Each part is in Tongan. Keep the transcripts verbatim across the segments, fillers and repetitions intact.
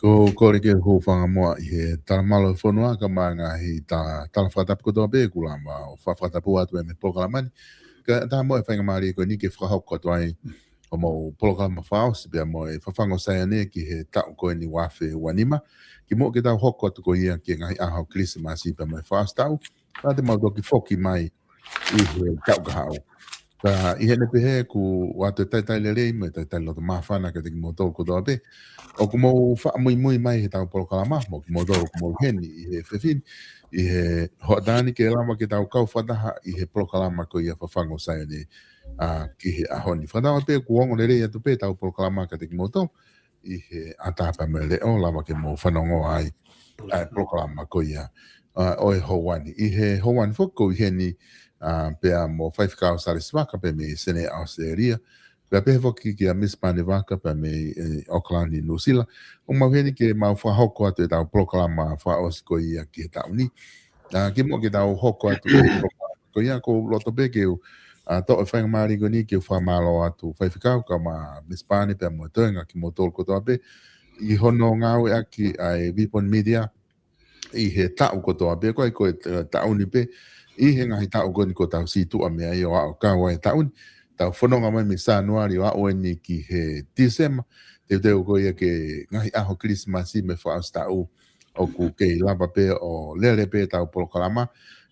Ko e kole ke u hūfanga muʻa ʻi he talamalu fonua kae ʻumaʻā e ngaahi ta-, tala fakatapu kotoa pē kuo lava ʻo fakatapu atu mei he polokalama ni. Kae ʻatā muʻa e faingamālie ko eni ke fakahoko atu ai hoʻomou polokalama fakaʻosi pea mo e Fafangu ʻo Saione ki he taʻu ko eni ua afe ua nima. Kimuʻa ke tau hoko atu ko ia ki he ngaahi ʻaho Kilisimasi pea mo e fakaʻosi taʻu, ka te mau toki foki mai ʻi he taʻu kahaʻu. Ka ʻi heʻene pehē, ʻoku ou ʻoatu e talitali lelei mo e talitali loto māfana kiate kimoutolu kotoa pē ʻoku mou faʻa muimui mai he ʻetau polokalama, mo kimoutolu ʻoku mou ʻi heni ʻi he efiafi ni, ʻi he hoʻatā ni ke lava ke tau kau fakataha ʻi he polokalama ko ia Fafangu ʻo Saione, ʻa, ki he ʻaho ni. Fakatauange pē kuo ongo lelei atu pē ʻetau polokalama kiate kimoutolu ʻi he ʻatā pea mo e leʻo, lava ke mou fanongo ai ʻa e polokalama ko ia, ʻa, ʻo e houa ni. ʻI he houa ni foki ʻoku ou ʻi heni, ʻa, pea mo Faifekau Salesi Vaka pea mei Senē, ʻAositelēlia. Pea pehē foki kia Misi Pane Vaka pea mei, ʻe, ʻAokalani, Nuʻusila. ʻOku mau ʻi heni ke mau fakahoko atu ʻetau polokalama fakaʻosi ko ia ki he taʻu ni. ʻA, kimuʻa ke tau hoko atu ki he polokalama ko ia, ʻoku ou loto pē ke u, ʻa, toʻo e faingamālie ko eni ke u fakamālō atu Faifekau kae ʻumaʻā Misi Pane pea mo e toenga kimoutolu kotoa pē ʻi hono ngāueʻaki ʻa e Vipon Media ʻi he taʻu kotoa pē, ʻikai ko e, ʻe, taʻu ni pē, ʻi he ngaahi taʻu ko eni kuo tau situʻa mei ai ʻo aʻu ʻo kau ai e taʻu ni. Tau fononga mai mei Sānuali ʻo aʻu eni ki he Tīsema, teuteu ko ia ki he ngaahi ʻaho Kilisimasi mo e fakaʻosi taʻu, ʻoku kei lava pē ʻo lele pē ʻetau polokalama,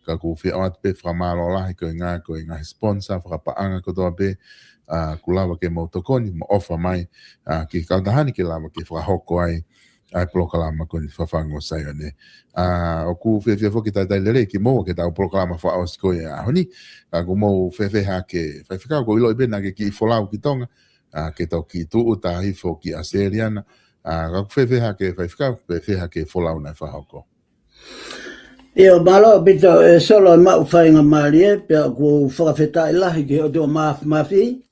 ka ʻoku ou fie ʻoatu pē e fakamālō lahi ko e ngaahi, ko e ngaahi sponsor fakapaʻanga kotoa pē, ʻa, kuo lava ke mou tokoni mo ʻofa mai, ʻa, ki he kautaha ni ke lava ke fakahoko ai ʻa e polokalama ko eni Fafangu ʻo Saione. ʻA, ʻoku ou fiefia foki ke talitali lelei kimoua ki heʻetau polokalama fakaʻosi ko ia ʻo e ʻaho ni, ka ʻoku mou fēfē hake Faifekau, ʻoku ou ʻiloʻi pē naʻa ke kiʻi folau ki Tonga, ʻa, ke toki tūʻuta hifo ki ʻAositelēlia na. ʻA, ka ʻoku fēfē hake Faifekau, fēfē hake e folau naʻe fakahoko? ʻIo, mālō ʻaupito ʻe Solo e maʻu faingamālie, pea ʻoku ou fakafetaʻi lahi ki he ʻOtua Māfimafi,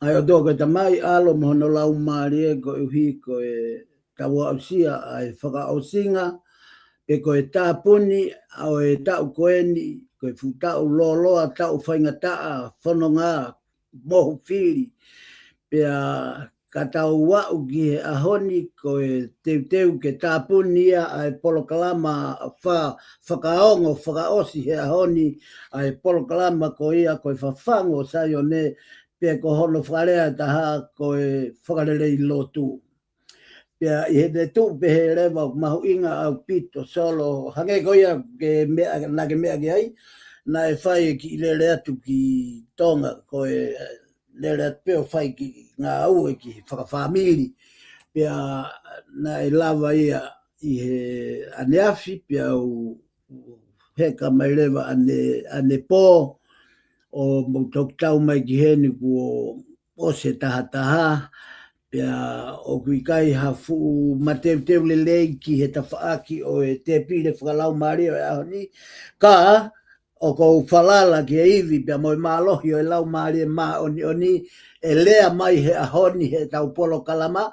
ʻA e ʻOtua ko e Tamai, ʻAlo mo hono Laumālie, koeʻuhi ko e tau aʻusia ʻa e fakaʻosinga, pe ko e tāpuni ʻo e taʻu ko eni, ko e fuʻu taʻu lōloa, taʻu faingataʻa, fononga, mohu fili. Pea ka tau aʻu ki he ʻaho ni ko e teuteu ke tāpuni ia ʻa e polokalama fa-, fakaongo fakaʻosi he ʻaho ni, ʻa e polokalama ko ia ko e Fafangu ʻo Saione, pe ko hono fakalea ʻe taha ko e Fakalelei Lotu. Pea ʻi heʻene tuʻu pehē leva ʻoku mahuʻinga ʻaupito Solo, hangē ko ia ke meʻa, naʻa ke meʻa ki ai, naʻe fai e kiʻi lele atu ki Tonga, ko e lele atu pē ʻo fai kiʻi ngāue kiʻi fakafāmili. Pea naʻe lava ia ʻi he ʻaneafi, pea u heka mai leva ʻane, ʻanepō, ʻo mou toki tau mai ki heni kuo ʻosi e tahataha, pea ʻoku ʻikai ha fuʻu mateuteu lelei ki he tafaʻaki ʻo e tēpile fakalaumālie ʻo e ʻaho ni, ka ʻoku ou falala ki he ivi pea mo e mālohi ʻo e Laumālie Māʻoniʻoni ʻe lea mai he ʻaho ni heʻetau polokalama,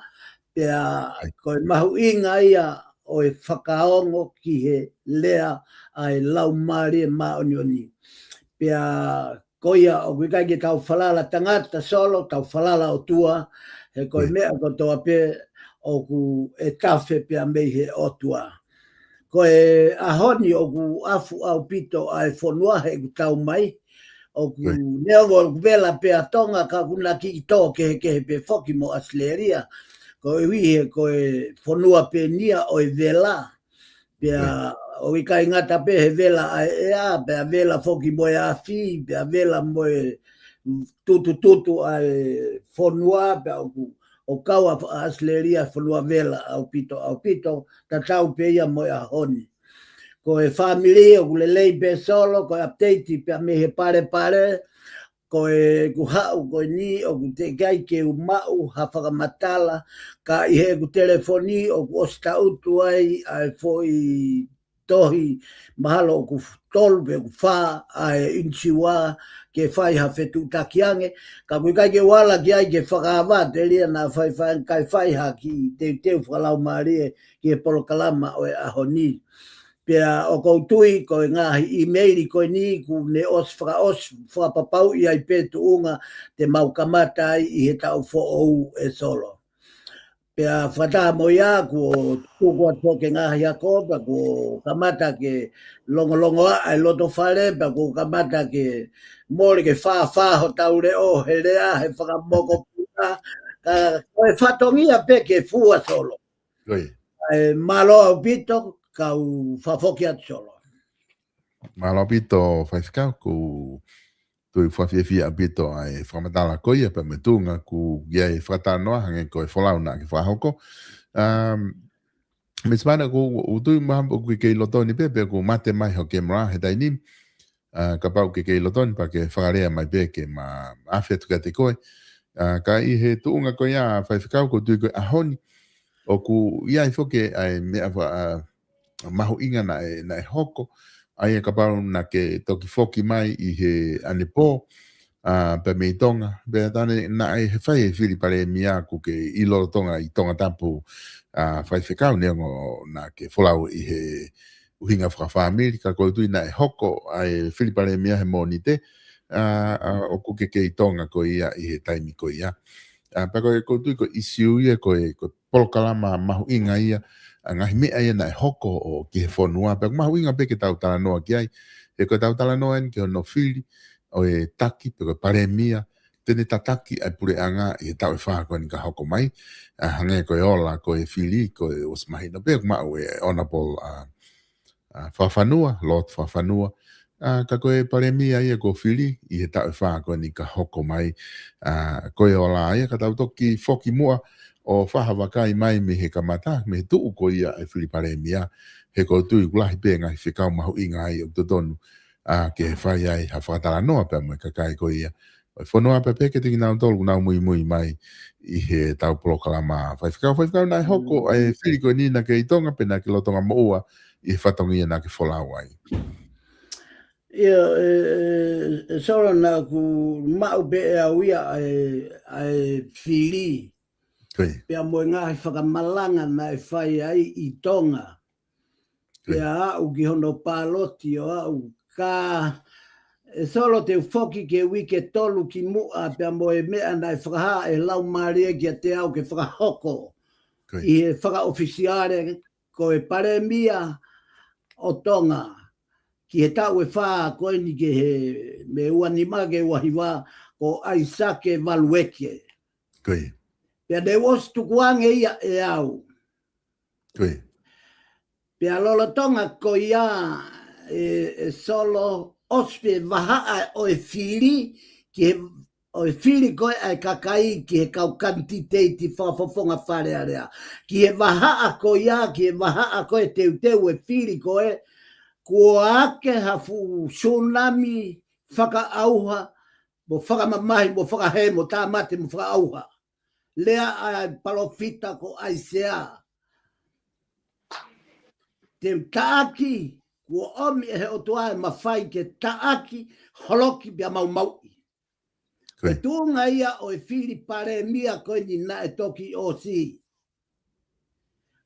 pea ko e mahuʻinga ia ʻo e fakaongo ki he lea ʻa e Laumālie Māʻoniʻoni. Pea ko ia ʻoku ʻikai ke tau falala tangata Solo, tau falala ʻOtua, he ko e meʻa kotoa pē ʻoku ʻe tafe pea mei he ʻOtua. Ko e ʻaho ni ʻoku afu ʻaupito ʻa e fonua heʻeku tau mai, ʻoku neongo ʻoku vela pē ʻa Tonga ka ʻoku na kiʻi tō kehekehe pē foki mo ʻAositelēlia. Koeʻuhi he ko e fonua pē eni ia ʻo e vela. Pea ʻoku ʻikai ngata pē he vela ʻa e ʻea, pea vela foki mo e afi, pea vela mo e tutututu ʻa e fonua, pea ʻoku, ʻoku kau ʻa ʻAositelēlia fonua vela ʻaupito, ʻaupito, tatau pē ia mo e ʻaho ni. Ko e fāmili ʻoku lelei pē Solo, ko e update pea mei he palepale, ko ʻeku haʻu ko eni ʻoku teʻeki ai ke u maʻu ha fakamatala, ka ʻi heʻeku telefoni ʻoku ʻosi taʻutu ai ʻa e foʻi tohi, mahalo ʻoku tolu pe ʻoku fā ʻa e inisiua ke fai ha fetuʻutaki ange, ka ʻoku ʻikai ke u ala ki ai ke fakaava, telia naʻa faifai, kae fai ha kiʻi teuteu fakalaumālie ki he polokalama ʻo e ʻaho ni. Pea ʻoku ou tui ko e ngaahi ʻīmeili ko eni kuo ne ʻosi fakaʻosi fakapapauʻi ai pē tuʻunga te mau kamata ai ʻi he taʻu foʻou ē Solo. Pea fakataha mo ia kuo tuku atu ke ngaahi ako, pea kuo kamata ke longolongoaʻa e loto fale, pea kuo kamata ke mole ke fāfā hotau leʻo he lea, he fakamokopuna, ka ko e fatongia pē ke fua Solo. Ko ia. ʻE mālō ʻaupito, kau fakafoki atu Solo. Mālō ʻaupito Faifekau, ʻoku ou tui ʻoku fiefia ʻaupito ʻa e fakamatala ko ia pea mo e tuʻunga ʻoku ʻi ai e fakatalanoa hangē ko e folau naʻa ke fakahoko. Um, Misi Pana, ʻoku ou tui mahalo ʻoku ke kei loto ni pē, pe ʻoku mate mai ho kemera he taimi ni. ʻA, kapau ʻoku ke kei loto ni pea ke fakalea mai pē ke ma afe atu kiate koe. ʻA, ka ʻi he tuʻunga ko ia Faifekau, ʻoku ou tui ko e ʻaho ni ʻoku ʻi ai foki ʻa e meʻa fa-, ʻa, mahuʻinga naʻe, naʻe hoko. ʻA ia kapau naʻa ke toki foki mai ʻi he ʻanepō, ʻa, pea mei Tonga, pea tā naʻe, naʻe fai e fili palēmia ʻoku ke ʻi lolotonga ʻi Tongatapu, ʻa, Faifekau, neongo naʻa ke folau ʻi he ʻuhinga fakafāmili, ka ʻoku ou tui naʻe hoko ʻa e fili palēmia he Mōnite, ʻa, ʻa, ʻoku ke kei Tonga ko ia ʻi he taimi ko ia. ʻA, pea ko e, ʻoku ou tui ko e ʻīsiu ia, ko e, ko e polokalama mahuʻinga ia, ʻa e ngaahi meʻa ia naʻe hoko ʻo ki he fonua, pea ʻoku mahuʻinga pē ke tau talanoa ki ai, he ko e tau talanoa eni ki hono fili ʻo e taki, pe ko e palēmia, te ne tataki ʻa e puleʻanga ʻi he taʻu ʻe fā ko eni ka hoko mai, ʻa, hangē ko e ola ko e fili, ko e ʻosi mahino pē ʻoku maʻu ʻe Honourable, ʻa, ʻa, Fakafanua, Lord Fakafanua, ʻa, ka ko e palēmia ia kuo fili ʻi he taʻu ʻe fā ko eni ka hoko mai, ʻa, ko e ola ia ka tau toki foki muʻa ʻo fakavakai mai mei he kamata, mei he tuʻu ko ia e fili palēmia, he ʻoku ou tui ʻoku lahi pē ngaahi fekau mahuʻinga ai ʻoku totonu, ʻa, ke fai ai ha fakatalanoa pea mo e kakai ko ia ʻo e fonua pea pehē kiate kinautolu ʻoku nau muimui mai ʻi he tau polokalama. Faifekau, Faifekau, naʻe hoko ʻa e fili ko eni naʻa ke ʻi Tonga pe naʻa ke lolotonga moʻua ʻi he fatongia naʻa ke folau ai? Ia, e, e, e Solo, naʻa ku maʻu pē ʻe au ia ʻa e, ʻa e fili. Ko ia. Pea mo e ngaahi fakamalanga naʻe fai ai ʻi Tonga. Ko ia. Pea aʻu ki hono pāloti ʻo aʻu ka, e Solo, te u foki ki he uike tolu kimuʻa pea mo e meʻa naʻe fakahā ʻe he Laumālie kiate au ke fakahoko. Ko ia. ʻI he fakaʻofisiale ko e Palēmia ʻo Tonga ki he taʻu ʻe fā ko eni, ki he mei he ua nima ki he ua hiva, ko ʻAisake Valueke. Ko ia. Pea ne u ʻosi tukuange ia ʻe au. Ko ia. Pea lolotonga ko ia, e, e Solo, ʻosi pē vahaʻa ʻo e fili ki he ʻo e fili ko ē ʻa e kakai ki he kau kanititeiti fakafofonga Fale Alea. Ki he vahaʻa ko ia, ki he vahaʻa ko ē teuteu e fili ko ē, kuo ake ha fuʻu sunami fakaʻauha, mo fakamamahi, mo fakahē, mo tāmate, mo fakaʻauha. Lea ʻa e palōfita ko ʻAisea. Te u taʻaki, kuo ʻomi ʻe he ʻOtua e mafai ke taʻaki, holoki pea maumauʻi. Ko ia. Ko e tuʻunga ia ʻo e fili palēmia ko eni naʻe toki ʻosi.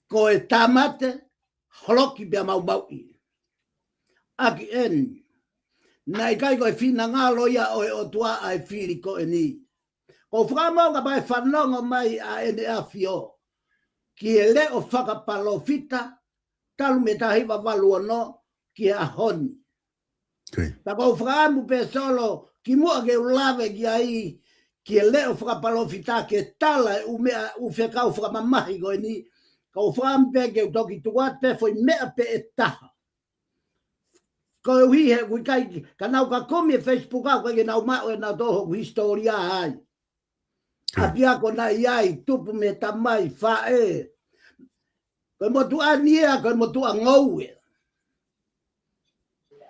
Ko e tāmate, holoki pea maumauʻi. ʻAki eni, naʻe ʻikai ko e finangalo ia ʻo e ʻOtua ʻa e fili ko eni. ʻOku ou fakaʻamu kapau ʻe fanongo mai ʻa ʻEne ʻAfio ki he leʻo fakapalōfita, talu mei he taha hiva valu ono ki he ʻaho ni. Ko ia. Pea ʻoku ou fakaʻamu pē Solo, kimuʻa ke u lave ki ai, ki he leʻo fakapalōfita ke tala e ʻū meʻa, ʻū fekau fakamamahi ko eni, ka ʻoku ou fakaʻamu pē ke u toki tuku atu pē foʻi meʻa pē ʻe taha. Koeʻuhi he ʻoku ʻikai, ka nau ka kumi he Facebook ʻoku ʻikai ke nau maʻu ʻe nautolu hoku hisitōlia ai. Ko ia. ʻApiako naʻe ʻi ai, tupu mei he tamai, faʻē. Ko e motuʻa ni ia, ko e motuʻa ngoue.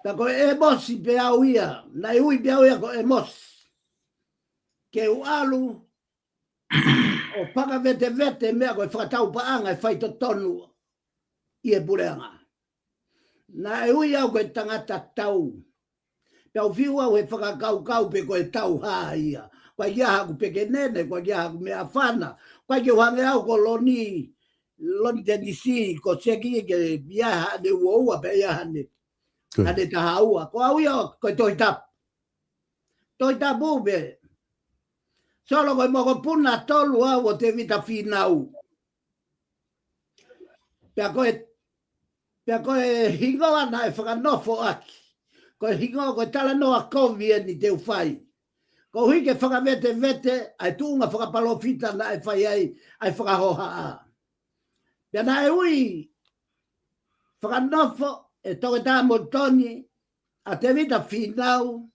Pea ko ʻEmosi pē au ia, naʻe ui pē au ia ko ʻEmosi. Ke u ʻalu ʻo fakavetevete meʻa ko e fakatau paʻanga ʻe faitotonu ʻi he puleʻanga. Naʻe ui au ko e tangata tau. Pea u fiu au he fakakaukau pe ko e tau hā ia. ʻOku ʻikai ke ʻi ai haku pekenene, ʻoku ʻikai ke ʻi ai haku meʻafana. ʻOku ʻikai ke u hangē au ko Loni, Loni Tenisi, ko Seki ke ʻi ai haʻane ua ua pe ʻi ai haʻane, ko ia, haʻane taha ua. Ko au ia ko e Tohi Tapu. Tohi Tapu pē. Solo, ko e mokopuna tolu au ʻo Tevita Fīnau. Pea ko e, pea ko e hingoa naʻe fakanofo ʻaki. Ko e hingoa, ko e talanoa kovi eni te u fai. Koeʻuhi ke fakavetevete ʻa e tuʻunga fakapalōfita naʻe fai ai ʻa e fakahohaʻa. Pea naʻe ui fakanofo ʻe Toketā Molitoni ʻa Tevita Fīnau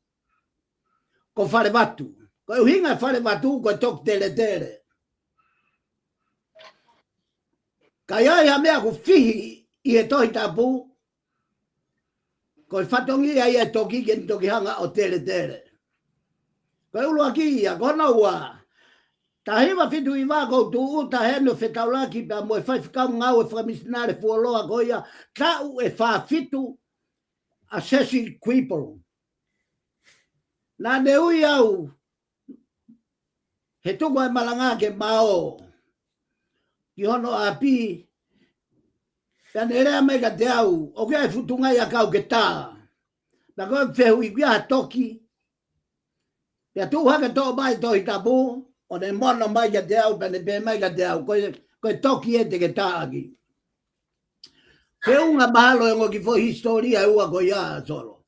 ko Falevatu. Ko e ʻuhinga e Falevatu ko e toki teletele. Ka ʻi ai ha meʻa ʻoku fihi ʻi he Tohi Tapu, ko e fatongia ia e toki ke ne toki hanga ʻo teletele. Ko e ʻuluaki ia, ko hono ua. Taha hiva fitu hiva ʻoku ou tūʻuta heni ʻo fetaulaki pea mo e faifekau ngāue fakamisinale fuoloa ko ia, taʻu ʻe fā fitu, ʻa Cecil Whipple. Naʻa ne ui au he tuku ʻa e malanga ke ma ō ki hono ʻapi. Pea ne lea mai kiate au, ʻoku ʻi ai e fuʻu tuʻunga ia ʻoku ke tā. Pea ko e fehuʻi, ʻoku ʻi ai ha toki. Pea tuʻu hake ʻo toʻo mai e Tohi Tapu, ʻo ne mono mai kiate au, pea ne pehē mai kiate au, ko e, ko e toki ē te ke tā ʻaki. Feʻunga mahalo e ongo kiʻi foʻi hisitōlia ʻe ua ko ia, Solo.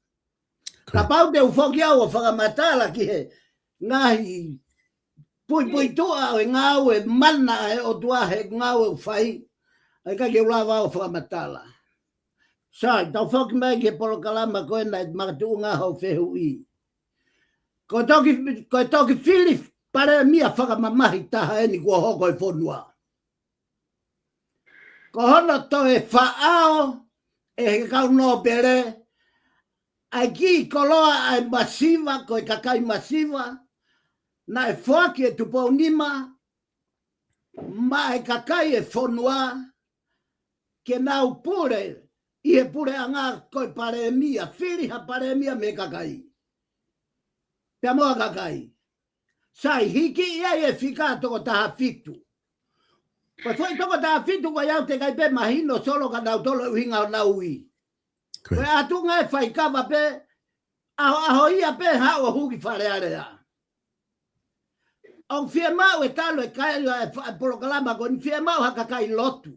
Ko ia. Kapau te u foki au ʻo fakamatala ki he ngaahi puipuituʻa ʻo e ngāue mana ʻa e ʻOtua he ngāue ʻoku fai, ʻikai ke u lava ʻo fakamatala. Sai, tau foki mai ki he polokalama ko ē naʻe makatuʻunga hoʻo fehuʻi. Ko e toki, ko e toki fili palēmia fakamamahi taha eni kuo hoko he fonua. Ko hono toe faʻao ʻe he kau nōpele ʻa e kiʻi koloa ʻa e masiva, ko e kakai masiva, naʻe foaki ʻe Tupou Nima maʻa e kakai e fonua ke nau pule ʻi he puleʻanga ko e palēmia, fili ha palēmia mei he kakai. Pea mo e kakai. Sai hiki ia ʻi he fika toko taha fitu. Ko e foʻi toko taha fitu ko ia ʻoku teʻeki ai pē mahino Solo ka nau tolo ʻuhinga ʻo nau ui. Ko e ʻatunga e faikava pē, ʻaho, ʻaho ia pē haʻu ʻo hū ki Fale Alea. ʻOku fiemaʻu e talu e kai e fa-, polokalama ko eni fiemaʻu ha kakai lotu.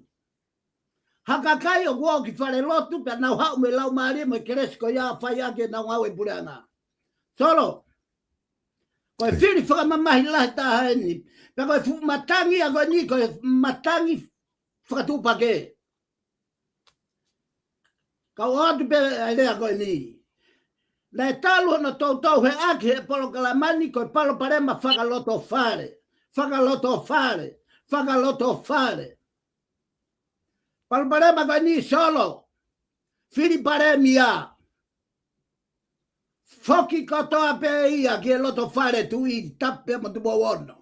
Ha kakai ʻoku ō ki fale lotu pea nau haʻu mo e laumālie mo e kelesi ko ia ʻo fai ʻaki ʻenau ngāue puleʻanga. Solo. Ko e fili fakamamahi lahi taha eni. Pea ko e fuʻu matangi ia ko eni ko e matangi fakatuʻupakē. Kau atu pē ʻa e lea ko eni. Naʻe talu hono toutou he ʻaki he polokalama ni ko e palopalema fakalotofale. Fakalotofale. Fakalotofale. Palopalema ko eni Solo. Fili palēmia. Foki kotoa pē ia ki he loto fale Tuʻi Tapu pea mo Tupou Ono.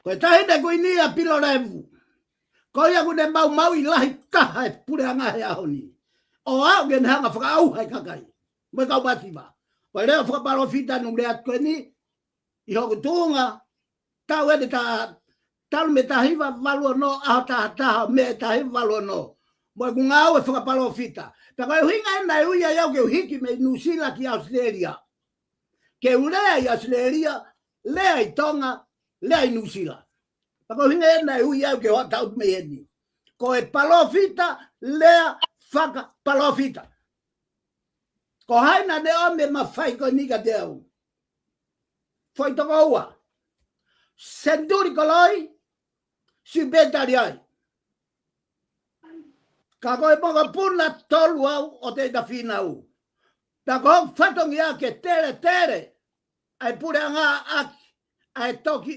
Ko e taʻahine kuini ʻa Pilolevu. Ko ia ʻoku ne maumauʻi lahi taha e puleʻanga he ʻaho ni. ʻO aʻu ke ne hanga fakaʻauha e kakai. Mo e kau masiva. Ko e lea fakapalōfita naʻá ku lea atu ko eni, ʻi hoku tuʻunga, taʻu eni taha, talu mei he taha hiva valu ono, ʻaho taha taha mei he taha hiva valu ono. Mo ʻeku ngāue fakapalōfita. Pea ko e ʻuhinga ena e ui ai au ke u hiki mei Nuʻusila ki ʻAositelēlia. Ke u lea ʻi ʻAositelēlia, lea ʻi Tonga, lea ʻi Nuʻusila. Pea ko e ʻuhinga ena e ui au ke u haʻu atu mei heni. Ko e palōfita, lea fakapalōfita. Ko hai naʻá ne ʻomi e mafai ko eni kiate au? Foʻi toko ua. Senituli Koloi, Siupe Taliai. Ka ko e mokopuna tolu au ʻo Teʻita Fīnau. Pea ko hoku fatongia ke teletele ʻa e puleʻanga ʻaki ʻa e toki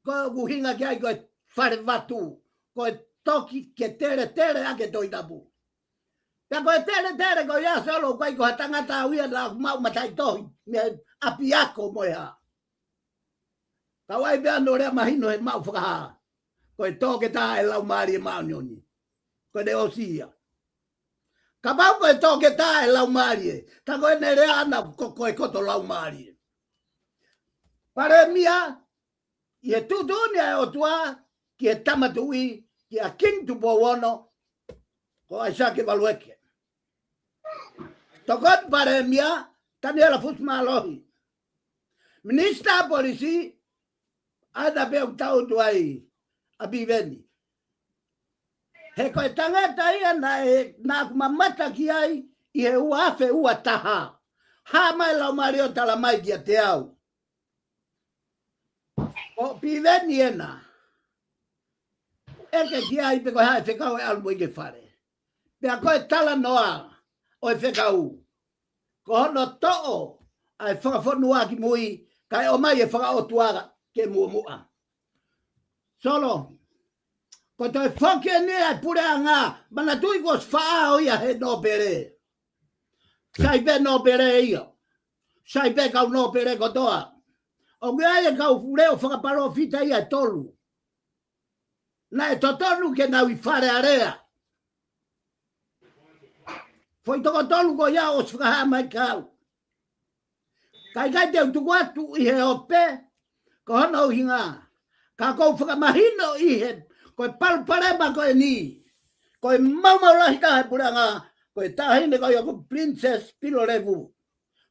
ko ʻeku ʻuhinga ki ai ko e Fale Vatu, ko e toki ke teletele ʻaki e Tohi Tapu. Pea ko e teletele ko ia Solo ʻoku ʻikai ko ha tangata au ia naʻá ku maʻu mataʻitohi, mei ʻapiako mo e hā. Ka ʻoku ʻi ai pē ʻa hono lea mahino he maʻu fakahā. Ko e toketā e Laumālie Māʻoniʻoni. Ko ʻene ʻosi ia. Kapau ko e toketā e Laumālie, ka ko ʻene lea ʻana ko, ko e koto Laumālie. Palēmia, ʻi he tuʻutuʻuni ʻa e ʻOtua ki he Tama Tuʻi, kia Kingi Tupou Ono, ko ʻAisake Valueke. Tokoni Palēmia, Taniela Fusimālohi. Minisitā Polisi, ʻa ia pē ʻoku tau ʻutu ai ʻa Piveni. He ko e tangata ia naʻe, naʻá ku mamata ki ai ʻi he ua afe ua taha. Hā mai Laumālie ʻo tala mai kiate au. Ko Piveni ena. ʻEke ki ai pe ko e hā e fekau ʻe ʻalu mo ia ki fale. Pea ko e talanoa ʻo e fekau, ko hono toʻo ʻa e fakafonua ki mui, kae ʻomai e fakaʻotua ke muʻomuʻa. Solo, ko e toe foki eni ʻa e puleʻanga, manatuʻi kuo ʻosi faʻao ia he nōpele. Sai pē nōpele ia. Sai pē kau nōpele kotoa. ʻOku ʻi ai e kau leʻo fakapalōfita ia ʻe tolu. Naʻe totonu ke nau ʻi Fale Alea. Foʻi toko tolu ko ia ʻosi fakahā mai kiate au. Ka ʻikai te u tuku atu ʻi he ope, ko hono ʻuhinga. Ka ʻoku ou fakamahino ʻi he, ko e palopalema ko eni. Ko e maumau lahi taha e puleʻanga, ko e taʻahine ko ia ko Princess Pilolevu.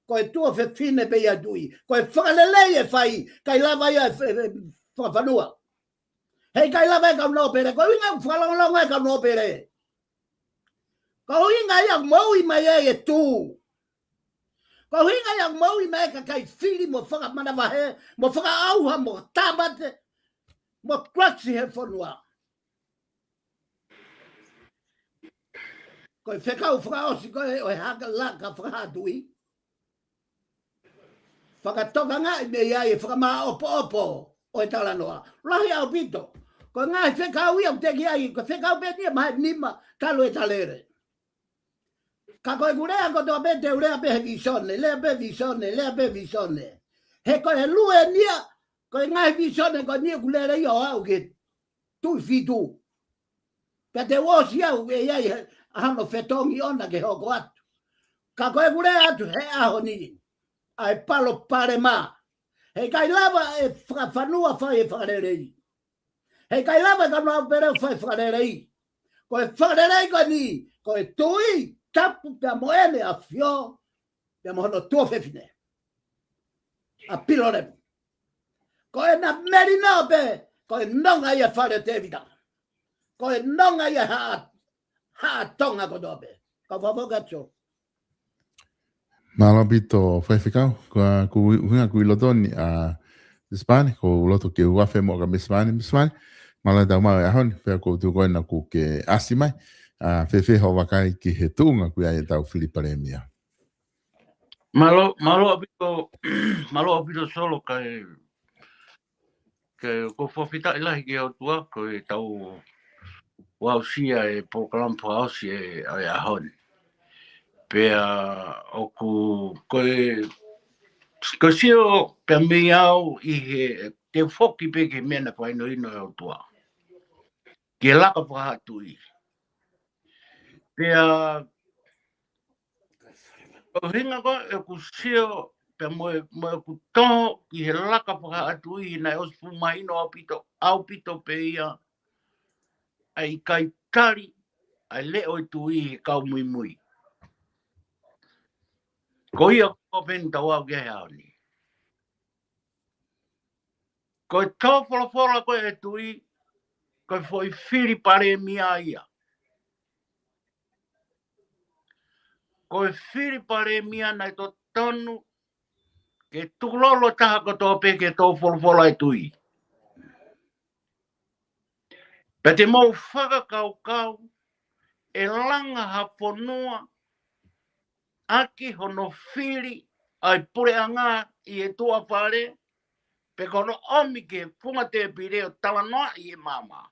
Ko e tuofefine pē ia Tuʻi. Ko e fakalelei e fai, ʻikai lava ia e fe-, fe-, fakafanua. He ʻikai lava e kau nōpele, ko e ʻuhinga ʻoku fakalongolongo e kau nōpele. Ko e ʻuhinga ia ʻoku moʻui mai ai e tū. Ko e ʻuhinga ia ʻoku moʻui mai e kakai fili mo fakamanavahē, mo fakaʻauha, mo tāmate, mo klasi he fonua. Ko e fekau fakaʻosi ko ē ʻo e haka laka fakahā Tuʻi. Fakatokangaʻi mei ai e fakamāʻopoʻopo ʻo e talanoa. Lahi ʻaupito. Ko e ngaahi fekau ia ʻoku teʻeki ai, ko e fekau pē eni ʻe mahe nima talu e talele. Ka ko ʻeku lea kotoa pē te u lea pē he visone, lea pē visone, lea pē visone. He ko e lue eni ia, ko e ngaahi visone ko eni ʻoku lele ia ʻo aʻu ki he Tuʻi Fitu. Pea te u ʻosi au ʻe ʻi ai ha, hano fetongi ʻona ke hoko atu. Ka ko ʻeku lea atu he ʻaho ni, ʻa e palopalema. Heʻikai lava e fakafanua fai e fakalelei. Heʻikai lava e kau nau pele fai e fakalelei. Ko e fakalelei ko eni, ko e Tuʻi Tapu pea mo ʻEne ʻAfio, pea mo hono tuofefine, ʻa Pilolevu. Ko ʻena melino pē, ko e nonga ia e fale ʻo Tēvita. Ko e nonga ia e haʻa, haʻa Tonga kotoa pē. Kau fakafoki atu. Mālō ʻaupito Faifekau, ko ʻeku ʻuhinga ʻoku ʻi loto ni ʻa Miss Pani, ʻoku ou loto ke u afe muʻa kia Miss Pani, Miss Pani, mālō e tau maʻu e ʻaho ni, pea ʻoku ou tui ko ena ʻoku ke ʻasi mai, ʻa, fēfē hoʻo vakai ki he tuʻunga ʻoku ʻi ai ʻetau fili palēmia? Mālō, mālō ʻaupito, mālō ʻaupito Solo kae, kae ʻoku ou fakafetaʻi lahi ki he ʻOtua ko e tau aʻusia e polokalama fakaʻosi e, e ʻaho ni. Pea ʻoku, ko e, ko e sio pē mei au ʻi he, te u foki pē ki he meʻa naʻe fakahinohino ʻe he ʻOtua. Ki he laka fakahaʻa tuʻi. Pea, ʻuhinga ko ē ʻeku sio, pea mo e, mo ʻeku tō ki he laka fakahaʻa tuʻi naʻe ʻosi fuʻu mahino ʻaupito, ʻaupito pē ia, ʻa e ʻikai tali ʻa e leʻo e tuʻi he kau muimui. Ko ia ko peni tau au ki he ʻaho ni. Ko e tō folofola ko ē e tuʻi, ko e foʻi fili palēmia ia. Ko e fili palēmia naʻe totonu ke tukulolo taha kotoa pē ki he tō folofola e tuʻi. Pea te mou fakakaukau, ʻe langa ha fonua ʻaki hono fili ʻa e puleʻanga ʻi he tuʻa fale, pe ko hono ʻomi ki he funga tēpile ʻo talanoaʻi e maama.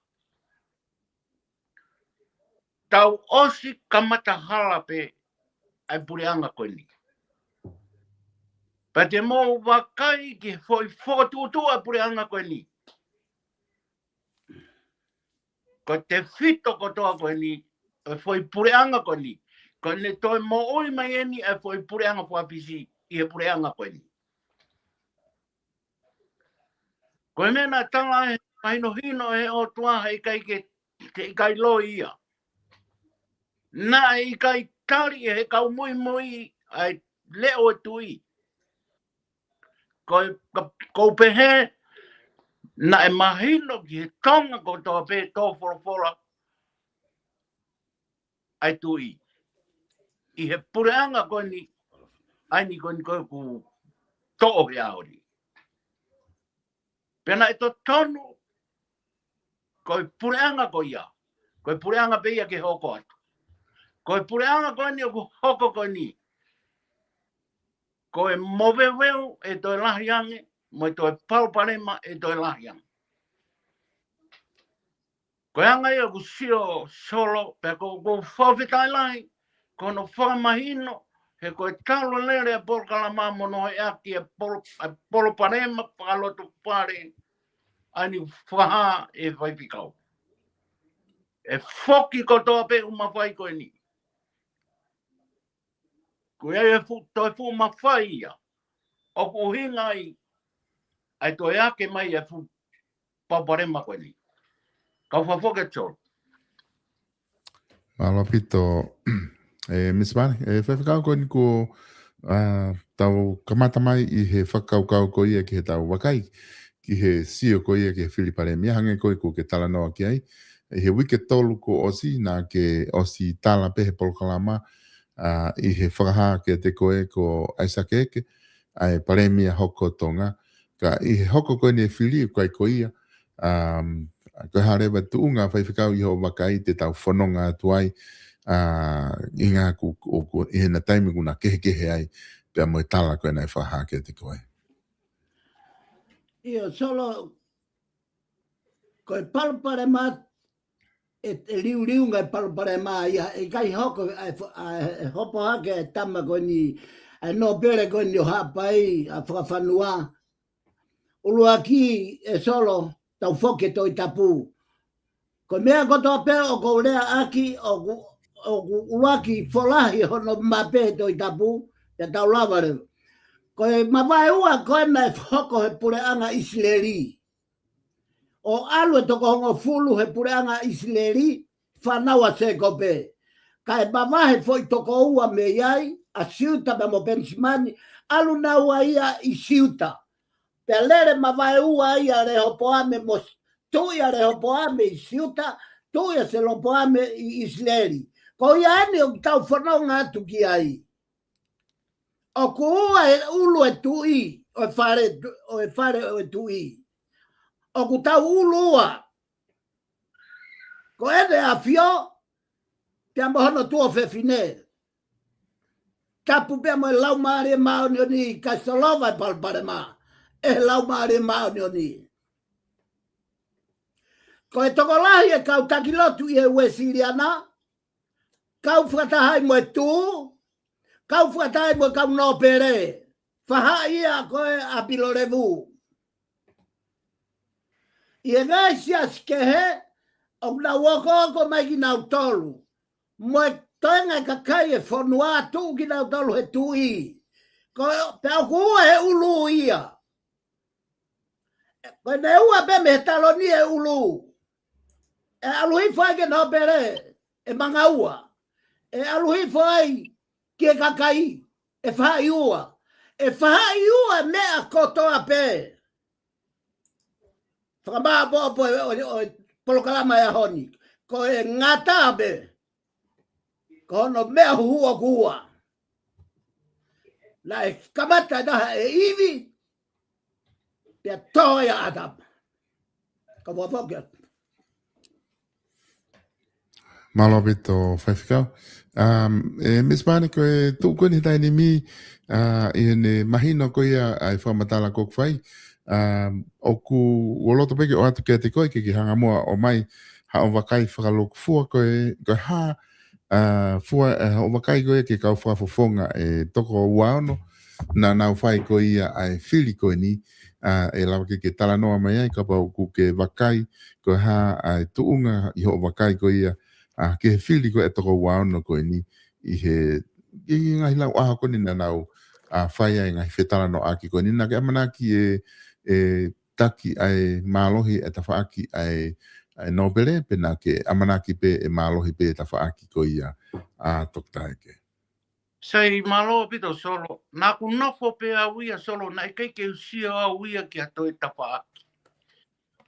Tau ʻosi kamata hala pē ʻa e puleʻanga ko eni. Pea te mou vakai ki he foʻi fokotuʻutuʻu ʻa e puleʻanga ko eni. Ko e tefito kotoa ko eni, ʻa e foʻi puleʻanga ko eni. Ko ʻene toe moʻui mai eni ʻa e foʻi puleʻanga faka-Fisi ʻi he puleʻanga ko eni. Ko e meʻa naʻe tala ʻe he mahinohino ʻe he ʻOtua heʻikai ke, ke ʻikai loi ia. Naʻe ʻikai tali ʻe he kau muimui ʻa e leʻo e tuʻi. Ko e, ka, ʻoku ou pehē, naʻe mahino ki he Tonga kotoa pē tō folofola ʻa e tuʻi. ʻI he puleʻanga ko eni, ʻa eni ko eni ko ē ʻoku toʻo he ʻaho ni. Pea naʻe totonu, ko e puleʻanga ko ia. Ko e puleʻanga pē ia ke hoko atu. Ko e puleʻanga ko eni ʻoku hoko ko eni. Ko e moveuveu ʻe toe lahi ange, mo e toe palopalema ʻe toe lahi ange. Ko e anga ia ʻoku sio Solo, pea ʻoku ou fakafetaʻi lahi, ko hono fakamahino, he ko e talu lele e polokalama mo hono ʻohake e polo-, e palopalema fakalotofale, ʻa eni fakahā ʻe Faifekau. ʻE foki kotoa pē ʻū mafai ko eni. Ko ia e fuʻu, toe fuʻu mafai ia. ʻOku ʻuhinga ai, ʻa e toe ake mai e fuʻu palopalema ko eni. Kau fakafoki atu Solo. Mālō ʻaupito, ʻe Miss Pani, ʻe Faifekau ko eni ko, ʻa, tau kamata mai ʻi he fakakaukau ko ia ki he tau vakai, ki he sio ko ia ki he fili palēmia hangē ko ia ʻoku ke talanoa ki ai. ʻI he uike tolu kuo ʻosi, naʻa ke ʻosi tala pē he polokalama, ʻa, ʻi he fakahā kiate koe ko ʻAisake Eke, ʻa e palēmia hoko Tonga. Ka ʻi he hoko ko eni e fili ʻoku ʻikai ko ia, um, ko e hā leva e tuʻunga Faifekau ʻi hoʻo vakai te tau fononga atu ai, ʻa, ʻi he ngaahi ku, ku, ku, ʻi heʻena taimi ʻoku na kehekehe ai, pea mo e tala ko ē naʻe fakahā kiate koe. ʻIo, Solo, ko e palopalema, ʻe, ʻe liuliunga e palopalema ia, ʻe ʻikai hoko, ʻa e fo-, ʻa e hopo hake e tama ko eni, ʻa e nōpele ko eni ʻo Haʻapai, ʻa Fakafanua. ʻUluaki ʻe Solo, tau foki ki he Tohi Tapu. Ko e meʻa kotoa pē ʻoku ou leaʻaki, ʻoku, ʻoku ʻuluaki folahi hono mape he Tohi Tapu, pea tau lava leva. Ko e mavaeua ko ē naʻe hoko he puleʻanga ʻIsileli. ʻO ʻalu e toko hongofulu he puleʻanga ʻIsileli, fānau ʻa Sēkope. Kae mavahe foʻi toko ua mei ai, ʻa Siuta pea mo Penisimani, ʻalu naua ia ʻi Siuta. Pea lele mavaeua ia ʻa Lehopoame mo s-, tuʻi ʻa Lehopoame ʻi Siuta, tuʻi ʻa Selopoame ʻi ʻIsileli. Ko ia eni ʻoku tau fononga atu ki ai. ʻOku ua e ʻulu e tuʻi, ʻo e fale, ʻo e fale ʻo e tuʻi. ʻOku tau ʻulu ua. Ko ʻEne ʻAfio, pea mo hono tuofefine. Tapu pea mo e Laumālie Māʻoniʻoni, kae solova e palopalema ʻe he Laumālie Māʻoniʻoni. Ko e tokolahi e kau taki lotu ʻi he Uēsiliana, kau fakataha ai mo e Tū, kau fakataha ai mo e kau Nōpele, faʻahi ia ko ē ʻa Pilolevu. ʻI he ngaahi siasi kehe, ʻoku nau okooko mai kinautolu. Mo e toenga e kakai e fonua tuʻu kinautolu he tuʻi. Ko e, pea ʻoku ua e ʻulu ia. Ko ʻene ua pē mei he taloni e ʻulu. ʻE ʻalu hifo ai ki he Nōpele, ʻe manga ua. ʻE ʻalu hifo ai ki he kakai, ʻe faʻahi ua. ʻE faʻahi ua e meʻa kotoa pē. Fakamāʻopoʻopo ʻo, ʻo, ʻo e polokalama e ʻaho ni. Ko e ngata pē. Ko hono meʻa huhu ʻoku ua. Naʻe kamata ʻe taha ʻe ʻIvi, pea tō ia ʻa ʻĀtama. Ka ua foki atu. Mālō ʻaupito Faifekau. Um, ʻe Miss Pane, ko e tuʻu ko eni he taimi ni, uh, ʻi heʻene mahino ko ia ʻa e fakamatala ʻoku fai. Um, ʻoku ou loto pē ke ʻoatu kiate koe ke ke hanga muʻa ʻo ʻomai haʻo vakai fakalūkufua ko e, ko e hā, uh, fua, uh, haʻo vakai ko e ki he kau fakafofonga ʻe toko ua ono, naʻa nau fai ko ia ʻa e fili ko eni, uh, ʻe lava ke ke talanoa mai ai, kapau ʻoku ke vakai ko e hā ʻa e tuʻunga ʻi hoʻo vakai ko ia, uh, ki he fili ko ē ʻa e toko ua ono ko eni ʻi he, ʻi he ngaahi lau ʻaho ko eni naʻa nau, uh, fai ai e ngaahi fetalanoaʻaki ko eni, naʻa ke ʻamanaki ʻe, ʻe taki ʻa e mālohi ʻa e tafaʻaki ʻa e, ʻa e Nōpele, pe naʻa ke ʻamanaki pē ʻe mālohi pē e tafaʻaki ko ia, uh, Toketā Eke? Sai, mālō ʻaupito Solo. Naʻa ku nofo pē au ia Solo, naʻe ʻikai ke u sio au ia ki ha toe tafaʻaki.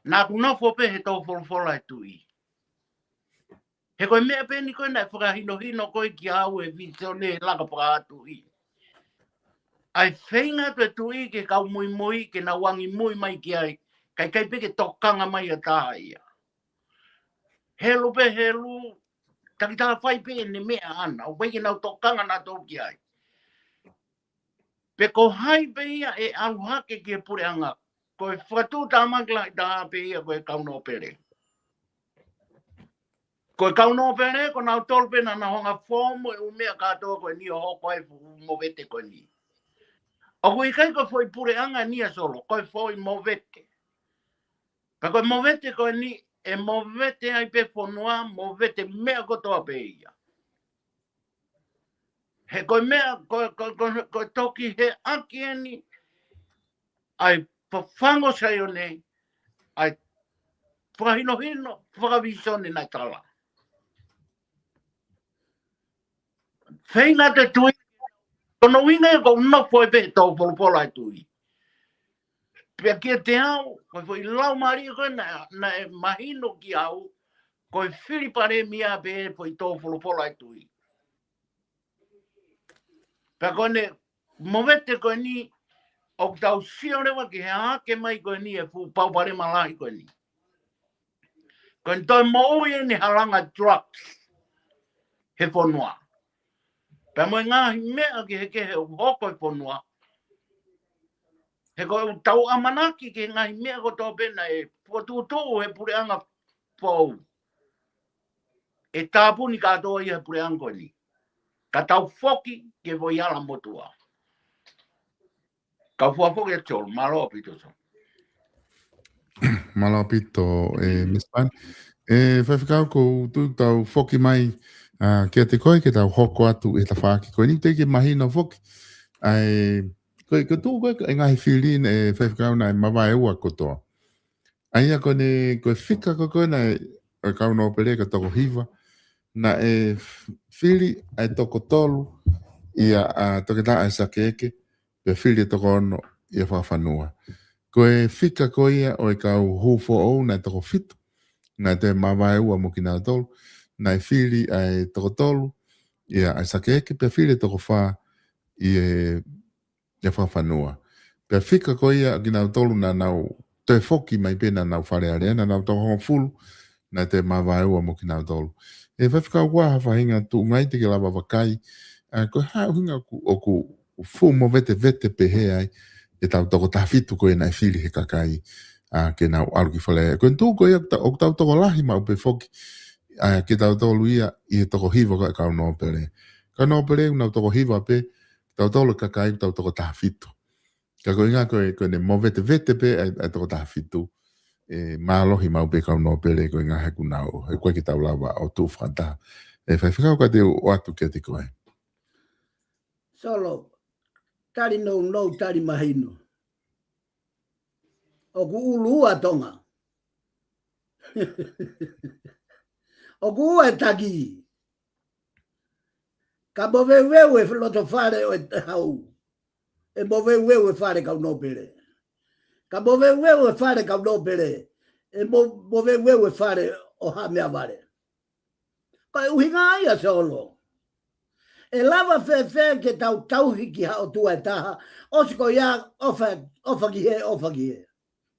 Naʻa ku nofo pē he tō folofola e tuʻi. He ko e meʻa pē eni ko ē naʻe fakahinohino ko ē kia au ʻe he vīsone he laka fakatuʻi. ʻA e feinga atu e tuʻi ke kau muimui, ke nau angimui mai ki ai, kae ʻikai pē ke tokanga mai ha taha ia. Helu pē helu, takitaha fai pē ʻene meʻa ʻana, ʻoku ʻikai ke nau tokanga nautolu ki ai. Pe ko hai pē ia ʻe ʻalu hake ki he puleʻanga, ko e fakatuʻutāmaki lahi taha pē ia ko e kau Nōpele. Ko e kau Nōpele, ko nautolu pē naʻa nau hanga ʻo foomu e ʻū meʻa kātoa ko eni ʻo hoko ai e fuʻu movete ko eni. ʻOku ʻikai ko e foʻi puleʻanga eni ia Solo, ko e foʻi movete. Ka ko e movete ko eni, ʻe movete ai pē fonua, movete meʻa kotoa pē ia. He ko e meʻa, ko, ko, ko, ko e toki heʻaki eni, ʻa e fafangu ʻo Saione, ʻa e fakahinohino, fakavīsone naʻe tala. Feinga atu e tuʻi, ko hono ʻuhinga ia ʻoku ou nofo ai pē he tō folofola e tuʻi. Pea kiate au, ko e foʻi laumālie ko ē naʻe, naʻe mahino kia au, ko e fili palēmia pē foʻi tō folofola e tuʻi. Pea ko ʻene movete ko eni, ʻoku tau sio leva ki he hahake mai ko eni e fuʻu palopalema lahi ko eni. Ko ʻene toe moʻui eni e halanga drugs he fonua. Pea mo e ngaahi meʻa kehekehe ʻoku hoko he fonua. He ko ʻetau ʻamanaki ki he ngaahi meʻa kotoa pē naʻe fokotuʻutuʻu he puleʻanga foʻou, ʻe tāpuni kātoa ia he puleʻanga ko eni. Ka tau foki ki he foʻi hala motuʻa. Kau fua foki atu Solo, mālō ʻaupito Solo. Mālō ʻaupito, ʻe, Miss Pane. ʻE Faifekau, ʻoku ou tui ʻoku tau foki mai, ʻa, kiate koe ke tau hoko atu he tafaʻaki ko eni, teʻeki ke mahino foki. ʻA e, ko e, ko e tuʻu ko ē ʻa e ngaahi fili ʻe Faifekau naʻe mavaeua kotoa. ʻA ia ko ʻene, ko e fika ko ē ko ē naʻe, ʻa e kau nōpele ko e toko hiva, naʻe fili ʻa e toko tolu ʻia, ʻa, Toketā ʻAisake Eke, pea fili e toko ono ʻia Fakafanua. Ko e fika ko ia ʻo e kau hū foʻou naʻe toko fitu, naʻe toe mavaeua mo kinautolu, naʻe fili ʻa e toko tolu ʻia ʻAisake Eke, pea fili e toko fā ʻia, ʻia Fakafanua. Pea fika ko ia ʻa kinautolu naʻa nau toe foki mai pē naʻa nau Fale Alea, naʻa nau toko hongofulu, naʻe toe mavaeua mo kinautolu. ʻE Faifekau, ko e hā ha faʻahinga tuʻunga ia te ke lava vakai, ʻa, ko e hā e ʻuhinga ʻoku, ʻoku fuʻu movetevete pehē ai ʻetau toko taha fitu ko ē naʻe fili he kakai, ʻa, ke nau ʻalu ki Fale Alea. Ko e tuʻu ko ia ʻoku tau, ʻoku tau tokolahi maʻu pē foki, ʻa, kitautolu ia ʻi he toko hiva ko ē ʻa e kau nōpele. Kau nōpele ʻoku nau toko hiva pē, tautolu kakai ʻoku tau toko taha fitu. Ka ko e ʻuhinga ko e, ko ʻene movetevete pē ʻa e, ʻa e toko taha fitu, ʻe mālohi maʻu pē kau nōpele ko e ʻuhinga he ʻoku nau, he ʻoku ʻikai ke tau lava ʻo tuʻu fakataha. ʻE Faifekau, ka te u ʻoatu kiate koe. Solo, tali nounou, tali mahino. ʻOku ʻulu ua Tonga. ʻOku ua e taki. Ka moveuveu e loto fale ʻo e hau, ʻe moveuveu e fale kau nōpele. Ka moveuveu e fale kau nōpele, ʻe mo-, moveuveu e fale ʻo Haʻa Meʻavale. Ko e ʻuhinga ia, Solo. ʻE lava fēfē ke tau tauhi ki ha ʻotua ʻe taha, ʻosi ko ia ʻofa, ʻofa ki hē, ʻofa ki hē.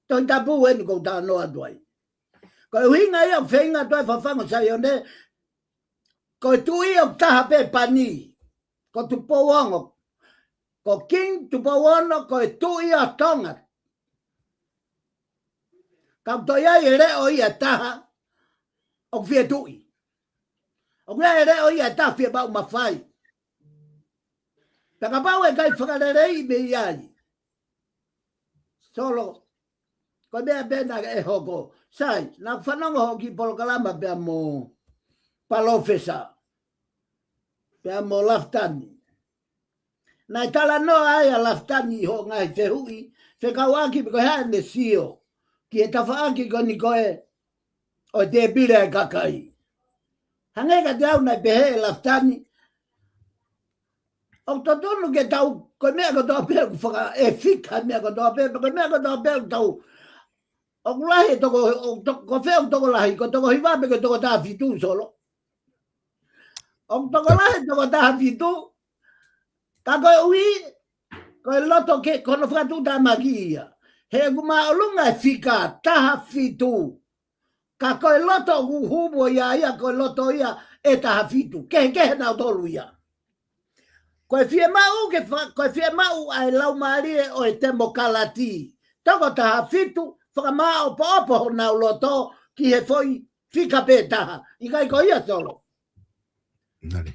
Tohi Tapu eni ʻoku ou talanoa atu ai. Ko e ʻuhinga ia ʻoku feinga atu ai Fafangu Saione, ko e tuʻi ʻoku taha pē pani, ko Tupou Ono, ko King Tupou Ono, ko e tuʻi ʻo Tonga. Ka ʻoku toe ʻi ai e leʻo ia ʻe taha ʻoku fie tuʻi. ʻOku ʻi ai e leʻo ia ʻe taha fiemaʻu mafai. Pea kapau ʻe ʻikai fakaleleiʻi mei ai, Solo, ko e meʻa pē naʻe hoko. Sai, naʻa ku fanongo hoʻo kiʻi polokalama pea mo Palōfesa, pea mo Lafitani. Naʻe talanoa ai ʻa Lafitani ʻi hoʻo ngaahi fehuʻi fekauʻaki pe ko e hā ʻene sio ki he tafaʻaki ko eni ko ē ʻo e tēpile ʻa e kakai. Hangē kiate au naʻe pehē ʻe Lafitani, ʻoku totonu ke tau, ko e meʻa kotoa pē ʻoku faka-, ʻe fika e meʻa kotoa pē, ko e meʻa kotoa pē ʻoku tau, ʻoku lahi e toko, ʻoku to-, ko fē ʻoku tokolahi, ko e toko hiva pe ko e toko taha fitu, Solo? ʻOku tokolahi e toko taha fitu, ka koeʻuhi ko e loto ke, ko hono fakatuʻutāmaki ia. He ʻoku māʻolunga e fika taha fitu. Ka ko e loto ʻoku hū mo ia ia, ko e loto ia ʻe taha fitu. Kehekehe nautolu ia. Ko e fiemaʻu ke fa-, ko e fiemaʻu ʻa e laumālie ʻo e temokalati. Toko taha fitu, fakamāʻopoʻopo honau loto ki he foʻi fika pē taha. ʻIkai ko ia, Solo? Nani.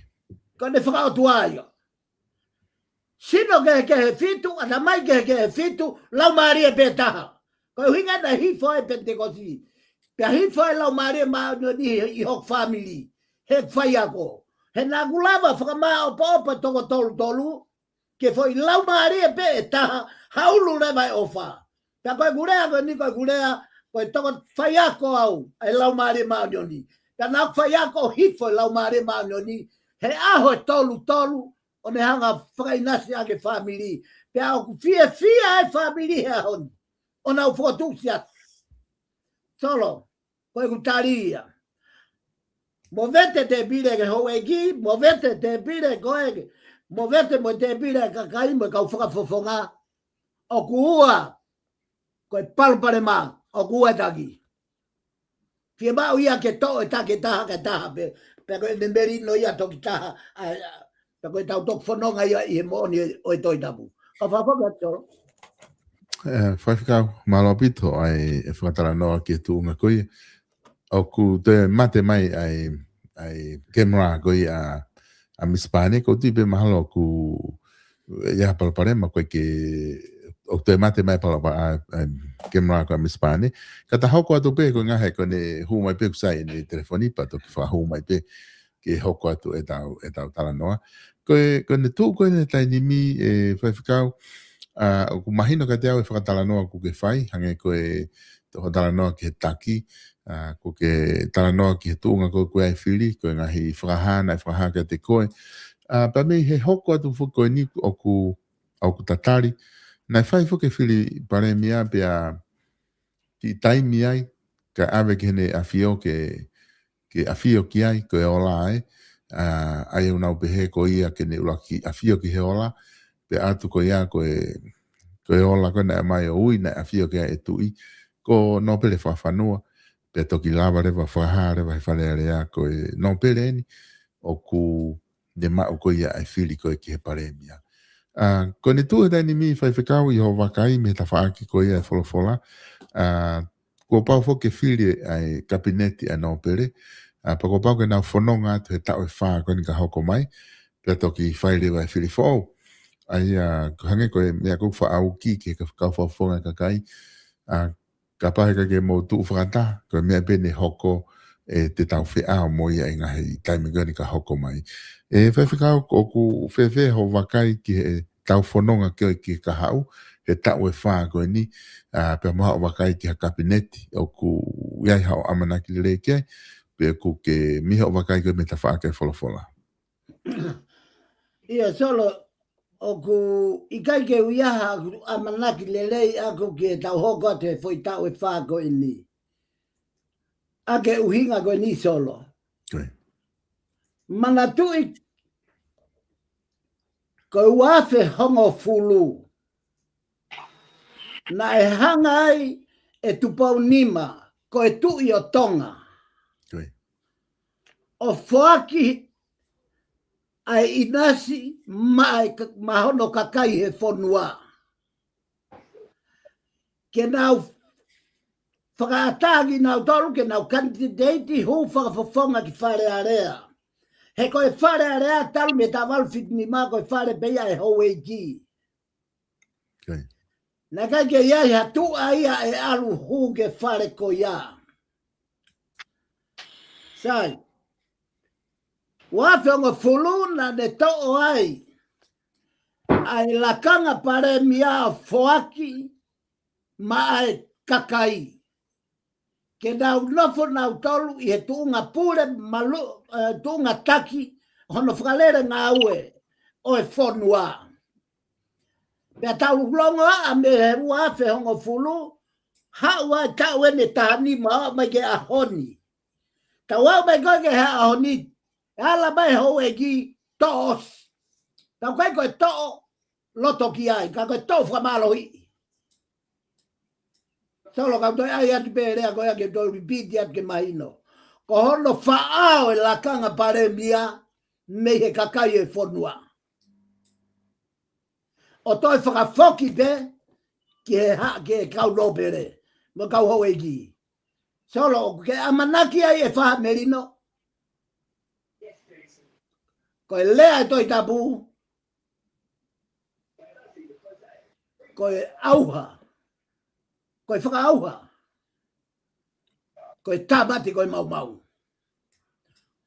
Ko ʻene fakaʻotua ia. Sino kehekehe fitu, ʻatamai kehekehe fitu, laumālie pē taha. Ko e ʻuhinga naʻe hifo ai e Penitekosi. Pea hifo ai e Laumālie Māʻoniʻoni ʻi, ʻi hoku fāmili, he faiako. He naʻa ku lava fakamāʻopoʻopo toko tolu tolu, ke foʻi laumālie pē ʻe taha, ha ʻulu leva e ʻofa. Pea ko ʻeku lea ko eni, ko ʻeku lea, ko e toko faiako au ʻa e Laumālie Māʻoniʻoni. Pea naʻa ku faiako hifo e Laumālie Māʻoniʻoni he ʻaho ʻe tolu tolu, ʻo ne hanga fakaʻinasi ʻaki e fāmili. Pea ʻoku fiefia e fāmili he ʻaho ni, ʻo nau fokotuʻu siasi. Solo, ko ʻeku tali ia. Movete tēpile ke houʻeiki, movete tēpile ko ē, movete mo e tēpile kakai mo e kau fakafofonga. ʻOku ua, ko e palopalema, ʻoku ua e taki. Fiemaʻu ia ke toʻo e taki ʻe taha kae taha pē, pea ko e melino ia toki taha, ʻa, ʻa, pea ko ʻetau toki fononga ia ʻi he moʻoni ʻo e Tohi Tapu. Ka fakafoki atu, Solo. ʻE, Faifekau, mālō ʻaupito ʻa e, e fakatalanoa ki he tuʻunga ko ia. ʻOku toe mate mai ʻa e, ʻa e camera ko ia ʻa, ʻa Miss Pane, ʻoku ou tui pē mahalo ʻoku ʻi ai ha palopalema ko ē ke ʻoku toe mate mai pala pa a, a, Kemela ko e Misipane. Ka ta hoko atu pē ko e ngaahi ko ʻene hū mai pē ʻoku sai ʻene telefoni pea toki fakahū mai pē ke hoko atu ʻetau, ʻetau talanoa. Ko e, ko ʻene tuʻu ko ʻene taimi ni ē Faifekau, a, ʻoku mahino kiate au e fakatalanoa ʻoku ke fai, hangē ko e tō hoʻo talanoa ki he taki, a, ʻoku ke talanoa ki he tuʻunga ko ē ʻoku ʻi ai e fili, ko e ngaahi fakahā naʻe fakahā kiate koe. A, pea mei he hoko atu foki ko eni ʻoku, ʻoku tatali, naʻe fai foki e fili palēmia pea kiʻi taimi ai, kae ʻave ki heʻene ʻafio ke, ke ʻafio ki ai, ko e ola ē, a, ʻa ia ʻoku nau pehē ko ia ke ne ʻuluaki ʻafio ki he ola, pea ʻatu ko ia ko e, ko e ola ko ē naʻe ʻomai ʻo ui naʻe ʻafio ki ai e tuʻi, ko Nōpele Fakafanua, pea toki lava leva fakahā leva he Fale Alea ko e Nōpele eni, ʻoku ne maʻu ko ia e fili ko ē ki he palēmia. A, ko ʻene tuʻu he taimi ni Faifekau ʻi hoʻo vakai mei he tafaʻaki ko ia e folofola, a, kuo pau foki ke fili ʻa e kapineti ʻa Nōpele, a, pea kuo pau ke nau fononga atu he taʻu ʻe fā ko eni ka hoko mai, pea toki fai leva e fili foʻou. ʻA ia, ko e hangē ko e meʻa ʻoku ou faʻa ʻuki ki he kau fakafofonga kakai, a, kapau he ʻikai ke mou tuʻu fakataha, ko e meʻa pē ʻe hoko ʻe te tau feʻao mo ia ʻi he ngaahi taimi ko eni ka hoko mai. ʻE Faifekau, ʻoku fēfē hoʻo vakai ki heʻetau fononga ko ē ki he kahaʻu, he taʻu ʻe fā ko eni, a, pea mo haʻo vakai ki ha kapineti, ʻoku ʻi ai haʻo ʻamanaki lelei ki ai, pe ʻoku ke mei hoʻo vakai ko ē mei he tafaʻaki e folofola. ʻIa, Solo, ʻoku ʻikai ke ʻi ai haʻaku ʻamanaki lelei ʻaʻaku ki heʻetau hoko atu he foʻi taʻu ʻe fā ko eni. ʻA e ʻuhinga ko eni Solo. Ko ia. Manatuʻi, ko e ua afe hongofulu. Naʻe hanga ai ʻe Tupounima, ko e tuʻi ʻo Tonga. Ko ia. ʻO foaki ʻa e ʻinasi maʻa e ka-, maʻa hono kakai he fonua. Ke nau fakaʻatā kinautolu, ke nau kanititeiti hū fakafofonga ki Fale Alea. He ko e Fale Alea talu mei he taʻu valu fitu nima ko e fale pē ia ʻa e houʻeiki. Ko ia. Naʻe ʻikai ke ʻi ai ha tuʻa ia ʻe ʻalu hū ki he fale ko ia. Sai. Ua afe hongofulu naʻa ne toʻo ai ʻa e lakanga palēmia ʻo foaki maʻa e kakai. Ke nau nofo nautolu ʻi he tuʻunga pule malu, ē, tuʻunga taki, hono fakalele ngāue ʻo e fonua. Pea tau longoaʻa mei he ua afe hongofulu, haʻu ai taʻu eni taha nima ʻo aʻu mai ki he ʻaho ni. Tau aʻu mai ko ē ki he ʻaho ni, ʻe ala mai houʻeiki toʻo ʻosi. Tau kai ko e toʻo loto ki ai, ka ko e toʻo fakamālohiʻi. Solo kau toe ʻai atu pē lea ko ia ke toe repeat atu ke mahino. Ko hono faʻao e lakanga palēmia mei he kakai e fonua. ʻO toe fakafoki pē ki he ha-, ki he kau nōpele, mo e kau houʻeiki. Solo ʻoku ke ʻamanaki ai ʻe Faha Melino. Ko e lea e Tohi Tapu. Ko e ʻauha. Ko e fakaʻauha. Ko e tāmate ko e maumau.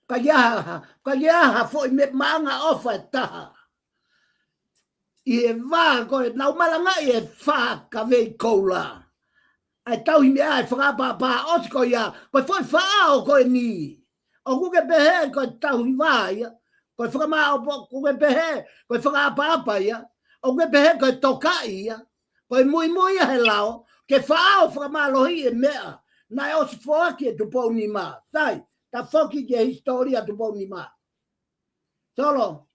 Ka ʻi ai ha, ka ʻi ai ha foʻi meʻa maʻanga ʻofa ʻe taha. ʻI he vā ko ē naʻa ku malangaʻi e Faha Kavei Koula. ʻA e tauhi meʻa ʻa e fakaʻapaʻapa ʻosi ko ia, ko e foʻi faʻao ko eni. ʻOku ke pehē ko e tauhi vā ia, ko e fakamaʻopoʻopo, ʻoku ke pehē ko e fakaʻapaʻapa ia, ʻoku ke pehē ko e tokaʻi ia, ko e muimui ia he lao, ke faʻao fakamālohiʻi e meʻa naʻe ʻosi foaki ʻe Tupounima. Sai, ta foki ki he hisitōlia Tupounima. Solo,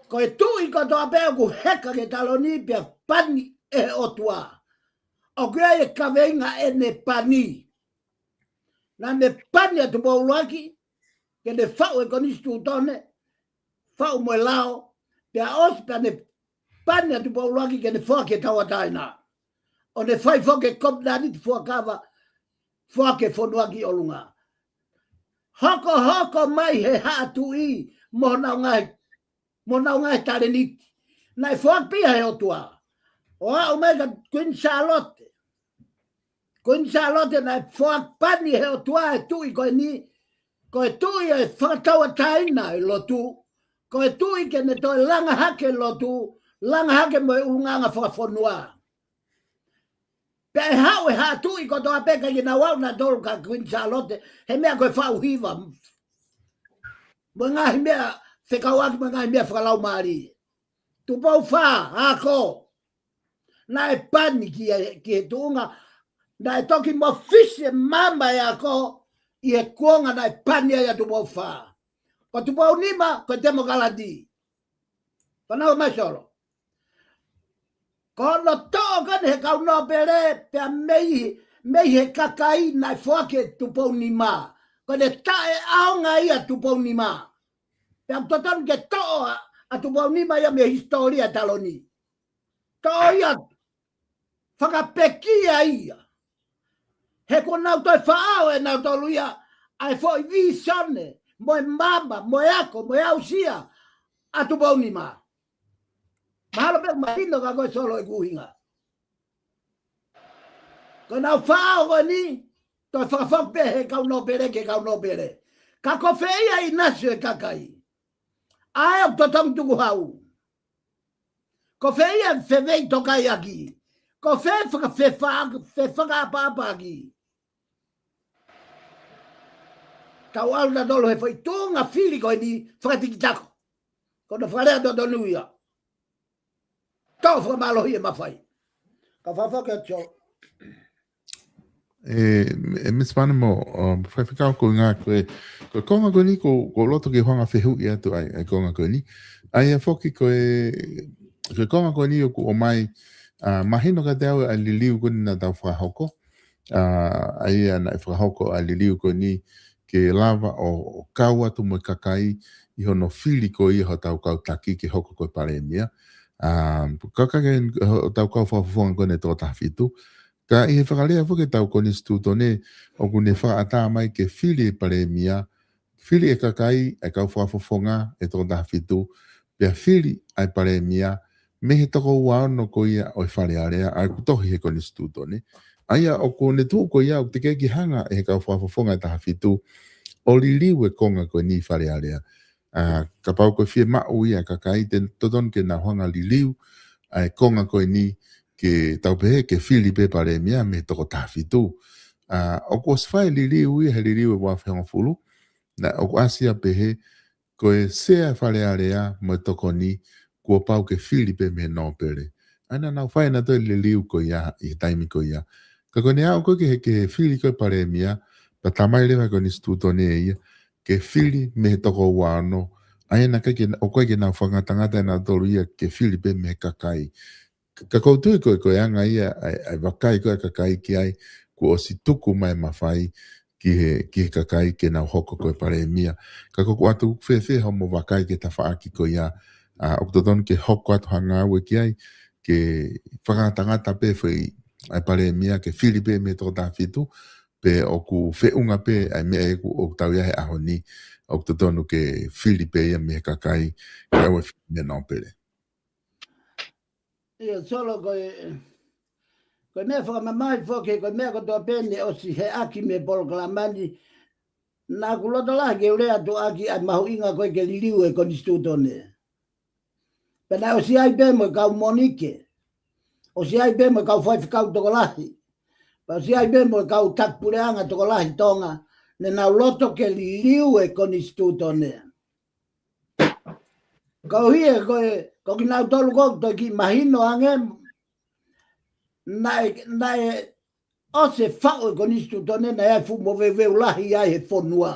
ko e tuʻi kotoa pē ʻoku heka ki he taloni pea pani ʻe he ʻOtua. ʻOku ʻi ai e kaveinga ʻene pani. Naʻa ne pani ʻa Tupou ʻUluaki, ke ne faʻu e konisitūtone, faʻu mo e lao, pea ʻosi pea ne pani ʻa Tupou ʻUluaki ke ne foaki e tauʻatāina. ʻO ne fai foki e kovinānite fuakava, foaki e fonua ki ʻolunga. Hokohoko mai he haʻa tuʻi mo honau ngaahi, mo honau ngaahi talēniti. Naʻe foaki pē ia he ʻOtua. ʻO aʻu mai ka Kuini Sālote. Kuini Sālote naʻe foaki pani he ʻOtua e tuʻi ko eni, ko e tuʻi ʻe fakatauʻatāina e lotu, ko e tuʻi ke ne toe langa hake lotu, langa hake mo e ʻulungaanga fakafonua. Pea ʻe haʻu e haʻa tuʻi kotoa pē ka ke nau aʻu nautolu ka Kuini Sālote, he meʻa ko e faʻu hiva. Mo e ngaahi meʻa fekauʻaki mo e ngaahi meʻa fakalaumālie. Tupou Fā, ako. Naʻe pani ki he, ki he tuʻunga, naʻe toki mafisi e maama e ako ʻi he kuonga naʻe pani ai ʻa Tupou Fā. Ko Tupou Nima, ko e temokalati. Fanongo mai Solo. Ko hono toʻo ko eni he kau nōpele, pea mei, mei he kakai naʻe foaki e Tupou Nima. Ko ʻene taʻeʻaonga ia Tupou Nima. Pea ʻoku totonu ke toʻo ʻa, ʻa Tupou Nima ia mei he hisitōlia taloni. Toʻo ia, fakapekia ia. He kuo nau toe faʻao ʻe nautolu ia ʻa e foʻi vīsone, mo e maama, mo e ako, mo e aʻusia ʻa Tupou Nima. Mahalo pē mahino ka ko e Solo e kuhinga. Ko ʻenau faʻao ko eni, toe fakafoki pē he kau nōpele ki he kau nōpele. Ka ko fē ia ʻinasi ʻo e kakai? ʻA ē ʻoku totonu tukuhau. Ko fē ia feveitokaiʻaki? Ko fē faka-, fefa-, fefakaʻapaʻapaʻaki? Tau ʻalu nautolu he foʻi tuʻunga fili ko eni fakatikitako. Ko hono fakalea totonu ia. Tau fakamālohi e mafai. Ka fafake atu. ʻE, ʻe Miss Pane mo, um, faifekau ko ngā ko e, ko e konga ko eni ko, ko loto ke hanga fehuʻi atu ai, ai konga ko eni. ʻA ia foki ko e, ko e konga ko eni ʻoku ʻomai, ʻa, mahino kiate au ʻa e liliu ko eni naʻa tau fakahoko. ʻA, ʻa ia naʻe fakahoko ʻa e liliu ko eni ke lava ʻo, ʻo kau atu mo e kakai ʻi hono fili ko ia hotau kau taki ke hoko ko e palēmia. ʻA, kakai hotau kau fakafofonga ko eni toko taha fitu. Ka ʻi he fakalea foki ʻetau konisitūtone, ʻoku ne fakaʻatā mai ke fili e palēmia, fili e kakai, e kau fakafofonga, e toko taha fitu, pea fili ʻa e palēmia, mei he toko ua ono ko ia ʻo e Fale Alea, ʻa ia ʻoku tohi he konisitūtone. ʻA ia ʻoku ne tuʻu ko ia, ʻoku teʻeki ke hanga ʻe he kau fakafofonga e taha fitu, ʻo liliu e konga ko eni Fale Alea. ʻA, kapau ko e fiemaʻu ia ʻa e kakai te totonu ke nau hanga liliu, ʻa e konga ko eni ke tau pehē ke fili pē palēmia mei he toko taha fitu. ʻA, ʻoku ʻosi fai e liliu ia he liliu ʻe ua afe hongofulu, naʻe ʻoku ʻasi ia pehē, ko e sea Fale Alea mo e tokoni kuo pau ke fili pē mei he nōpele. ʻA ia naʻa nau fai nautolu e liliu ko ia ʻi he taimi ko ia. Ka ko ʻene aʻu ko ē ke, ke fili ko e palēmia, pea tā mai leva he konisitūtone ia, ke fili mei he toko ua ono. ʻA ia naʻe ʻikai ke, ʻoku ʻikai ke nau fakangatangata ʻe nautolu ia ke fili pē mei he kakai. Ka, ka ʻoku ou tui ko e, ko e anga ia, ʻa e, ʻa e vakai ko ē ʻa e kakai ki ai, kuo ʻosi tuku mai mafai ki he, ki he kakai ke nau hoko ko e palēmia. Ka ko ʻeku ʻatu fēfē hoʻomo vakai ki he tafaʻaki ko ia, ʻa, ʻoku totonu ke hoko atu ha ngāue ki ai, ke fakangatangata pē foʻi, ʻa e palēmia ke fili pē mei he toko taha fitu, pe ʻoku feʻunga pē, ʻa e meʻa ʻoku, ʻoku tau ʻi ai he ʻaho ni, ʻoku totonu ke fili pē ia mei he kakai, ke ʻoua ʻe fili mei he nōpele. ʻIo, Solo ko e, ko e meʻa fakamamahi foki, ko e meʻa kotoa pē ne ʻosi heʻaki mei he polokalama ni, naʻa ku loto lahi ke u lea atu ʻaki ʻa e mahuʻinga ko ē ke liliu e konisitūtone. Pea naʻe ʻosi ʻi ai pē mo e kau monike. ʻOsi ʻi ai pē mo e kau faifekau tokolahi. Pea ʻosi ʻi ai pē mo e kau taki puleʻanga tokolahi Tonga. Ne nau loto ke liliu e konisitūtone. Ka ʻoku ʻi ai ko e, ko kinautolu ʻoku toe kiʻi mahino ange, naʻe, naʻe ʻosi faʻu e konisitūtone naʻe ʻi ai e fuʻu moveuveu lahi ai he fonua.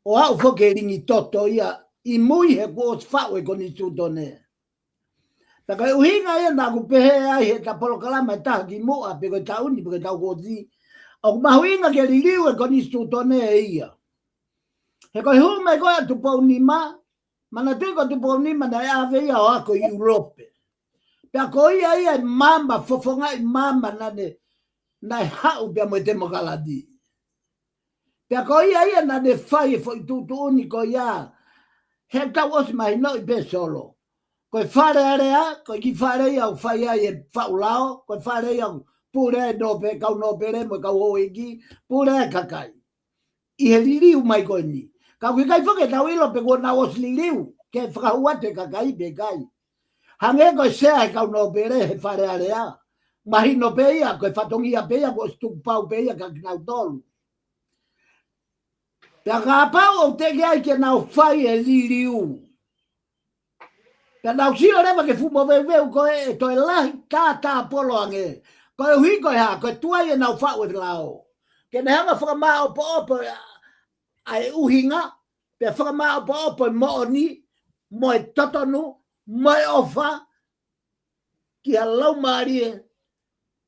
ʻO aʻu foki e lingi toto ia ʻi mui he kuo ʻosi faʻu e konisitūtone. Pea ko e ʻuhinga ia naʻa ku pehē ai he ta polokalama ʻe taha kimuʻa pe ko e taʻu ni pe ko e taʻu kuo ʻosi. ʻOku mahuʻinga ke liliu e konisitūtone ia. He ko e hū mai ko ē ʻa Tupou Nima, manatuʻi ko Tupou Nima naʻe ʻave ia ʻo ako ʻi ʻIulope. Pea ko ia ia e maama, fofongaʻi maama naʻa ne, naʻe haʻu pea mo e temokalati. Pea ko ia ia naʻa ne fai e foʻi tuʻutuʻuni ko ia. He tau ʻosi mahinoʻi pē Solo. Ko e Fale Alea, ko e kiʻi fale ia ʻoku fai ai e faʻu lao, ko e fale ia ʻoku pule ai e nōpe-, kau nōpele mo e kau houʻeiki, pule ai e kakai. ʻI he liliu mai ko eni. Ka ʻoku ʻikai foki ke tau ʻilo pe kuo nau ʻosi liliu, ke fakahū atu e kakai pe ʻikai. Hangē ko e sea e kau nōpele he Fale Alea. Mahino pē ia, ko e fatongia pē ia, kuo ʻosi tukupau pē ia kia kinautolu. Pea kapau ʻoku teʻeki ai ke nau fai e liliu. Pea nau sio leva ki he fuʻu moveuveu ko ē ʻe toe lahi tātāpolo ange. Koeʻuhi ko e hā, ko e tuai ʻenau faʻu e lao. Ke ne hanga ʻo fakamāʻopoʻopo ʻa, ʻa e ʻuhinga, pea fakamāʻopoʻopo e moʻoni, mo e totonu, mo e ʻofa, ki ha laumālie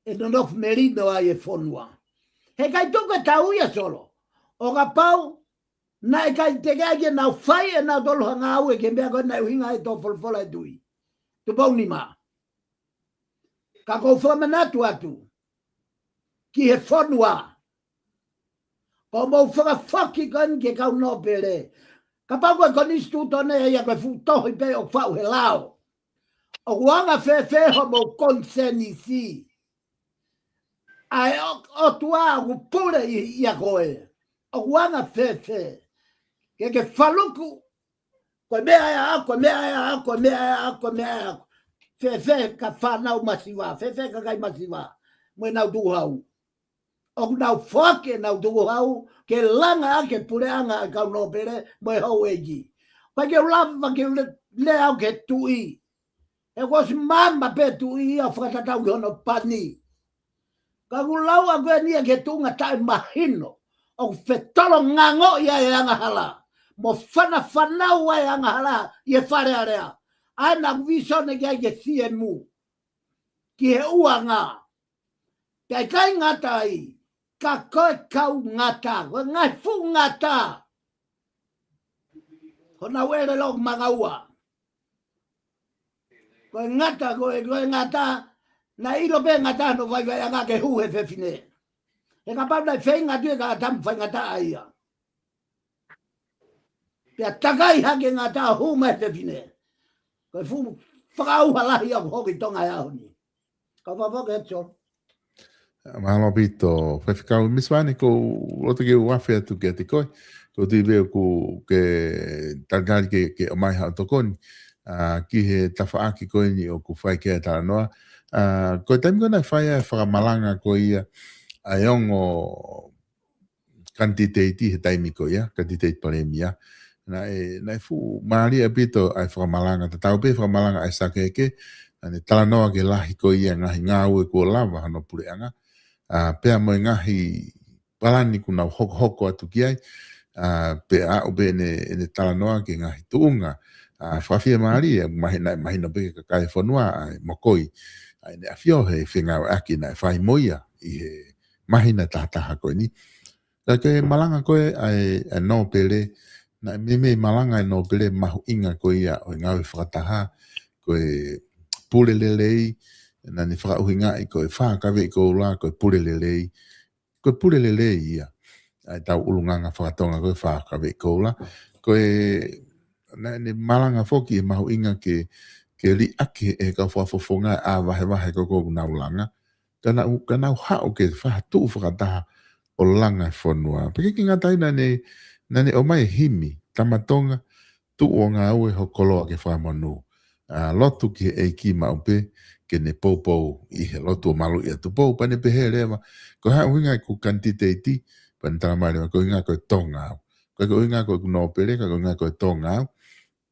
ʻe nonofo melino ai e fonua. Heʻikai tuku e tau ia Solo. ʻO kapau, naʻe ʻikai teʻeki ai ke nau fai ʻenautolu ha ngāue ki he meʻa ko ē naʻe ʻuhinga ai e tō folofola e Tuʻi. Tupou Nima. Ka ʻoku ou fakamanatu atu. Ki he fonua. Ko hoʻomou fakafoki ko eni ki he kau nōpele. Kapau ko e konisitūtone ia ko e fuʻu tohi pē ʻoku faʻu he lao. ʻOku anga fēfē hoʻomou konisēnisi. ʻA e ʻo-, ʻOtua ʻoku pule ʻi, ʻia koe. ʻOku anga fēfē. Ke ke faluku. Ko e meʻa ia, ko e meʻa ia, ko e meʻa ia, ko e meʻa ia. Fēfē ka fānau masiva, fēfē kakai masiva. Mo ʻenau tukuhau. ʻOku nau foaki ʻenau tukuhau, ke langa ʻaki e puleʻanga ʻa e kau nōpele, mo e houʻeiki. Pea ke u lava ke u le-, lea au ki he tuʻi. He kuo ʻosi maama pē tuʻi ia ʻo fakatatau ki hono pani. Ka ʻoku lau ʻa ko eni ia ki he tuʻunga taʻemahino. ʻOku fetolongangoʻi ai e angahala. Mo fanafanau ai e angahala ʻi he Fale Alea. ʻA ē naʻa ku vīsone ki ai ki he siemu. Ki he uanga. Pea ʻikai ngata ai. Ka ko e kau ngata. Ko e ngaahi fuʻu ngata. Ko ʻenau ʻelelo ʻoku mangaua. Ko e ngata, ko e, ko e ngata, naʻe ʻilo pē ngata hono vaivaiʻanga ke hū he fefine. He kapau naʻe feinga atu ia ka ʻAtamu faingataʻa ia. Pea takai hake ngata hū mai he fefine. Ko e fuʻu fakaʻauha lahi ʻoku hoko ʻi Tonga he ʻaho ni. Ka fafo ke tō. Mālō ʻaupito, Faifekau. Misi Vane, ʻoku ou loto ke u afe atu kiate koe. ʻOku ou tui pē ʻoku ke talitali ke, ke ʻomai haʻo tokoni. ʻA, ki he tafaʻaki ko eni ʻoku fai ki ai e talanoa. ʻA, ko e taimi ko ē naʻe fai ai e fakamalanga ko ia, ʻa e ongo kanititeiti he taimi ko ia, kanititeiti palēmia. Naʻe, naʻe fuʻu mālie ʻaupito ʻa e fakamalanga, tatau pē fakamalanga ʻa e Sakeke, naʻa ne talanoa ki he lahi ko ia ngaahi ngāue kuo lava hono puleʻanga. ʻA, pea mo e ngaahi palani kuo nau hokohoko atu ki ai, ʻa, pea aʻu pē ʻene, ʻene talanoa ki he ngaahi tuʻunga, ʻa, fakafiemālie, mahi-, naʻe mahino pē ki he kakai e fonua, ʻa, ʻa e mokoi, ʻa, ʻene ʻafio he fengāueʻaki naʻe fai mo ia ʻi he māhina ʻe tahataha ko eni. Ka ko e malanga ko ē ʻa e, ʻa e nōpele, naʻe meimei malanga e nōpele mahuʻinga ko ia ʻo e ngāue fakataha, ko e pule lelei, naʻa ne fakaʻuhingaʻi ko e fakaveʻi koula, ko e pule lelei, ko e pule lelei ia. ʻA e tau ʻulungaanga fakatonga ko e fakaveʻi koula. Ko e, naʻa ne malanga foki e mahuʻinga ke, ke liʻaki e kau fakafofonga ʻa e vahevahe ko ē ʻoku nau langa. Ka nau, ka nau haʻu ke fakatuʻu fakataha ʻo langa e fonua. Pea ʻikai ke ngata ai naʻa ne, naʻa ne ʻomai e himi, Tama Tonga, tuʻu ʻo ngāue ho koloa ke fakamonū. ʻA, lotu ki he ʻEiki maʻu pē, ke ne poupou ʻi he lotu ʻo maluʻi ʻa Tupou, pea ne pehē leva, ko e hā e ʻuhinga ʻeku kanititeiti, pea ne talamai leva, ko e ʻuhinga ko e Tonga au. Ko e ʻuhinga ko ʻeku nōpele, ka ko e ʻuhinga ko e Tonga au.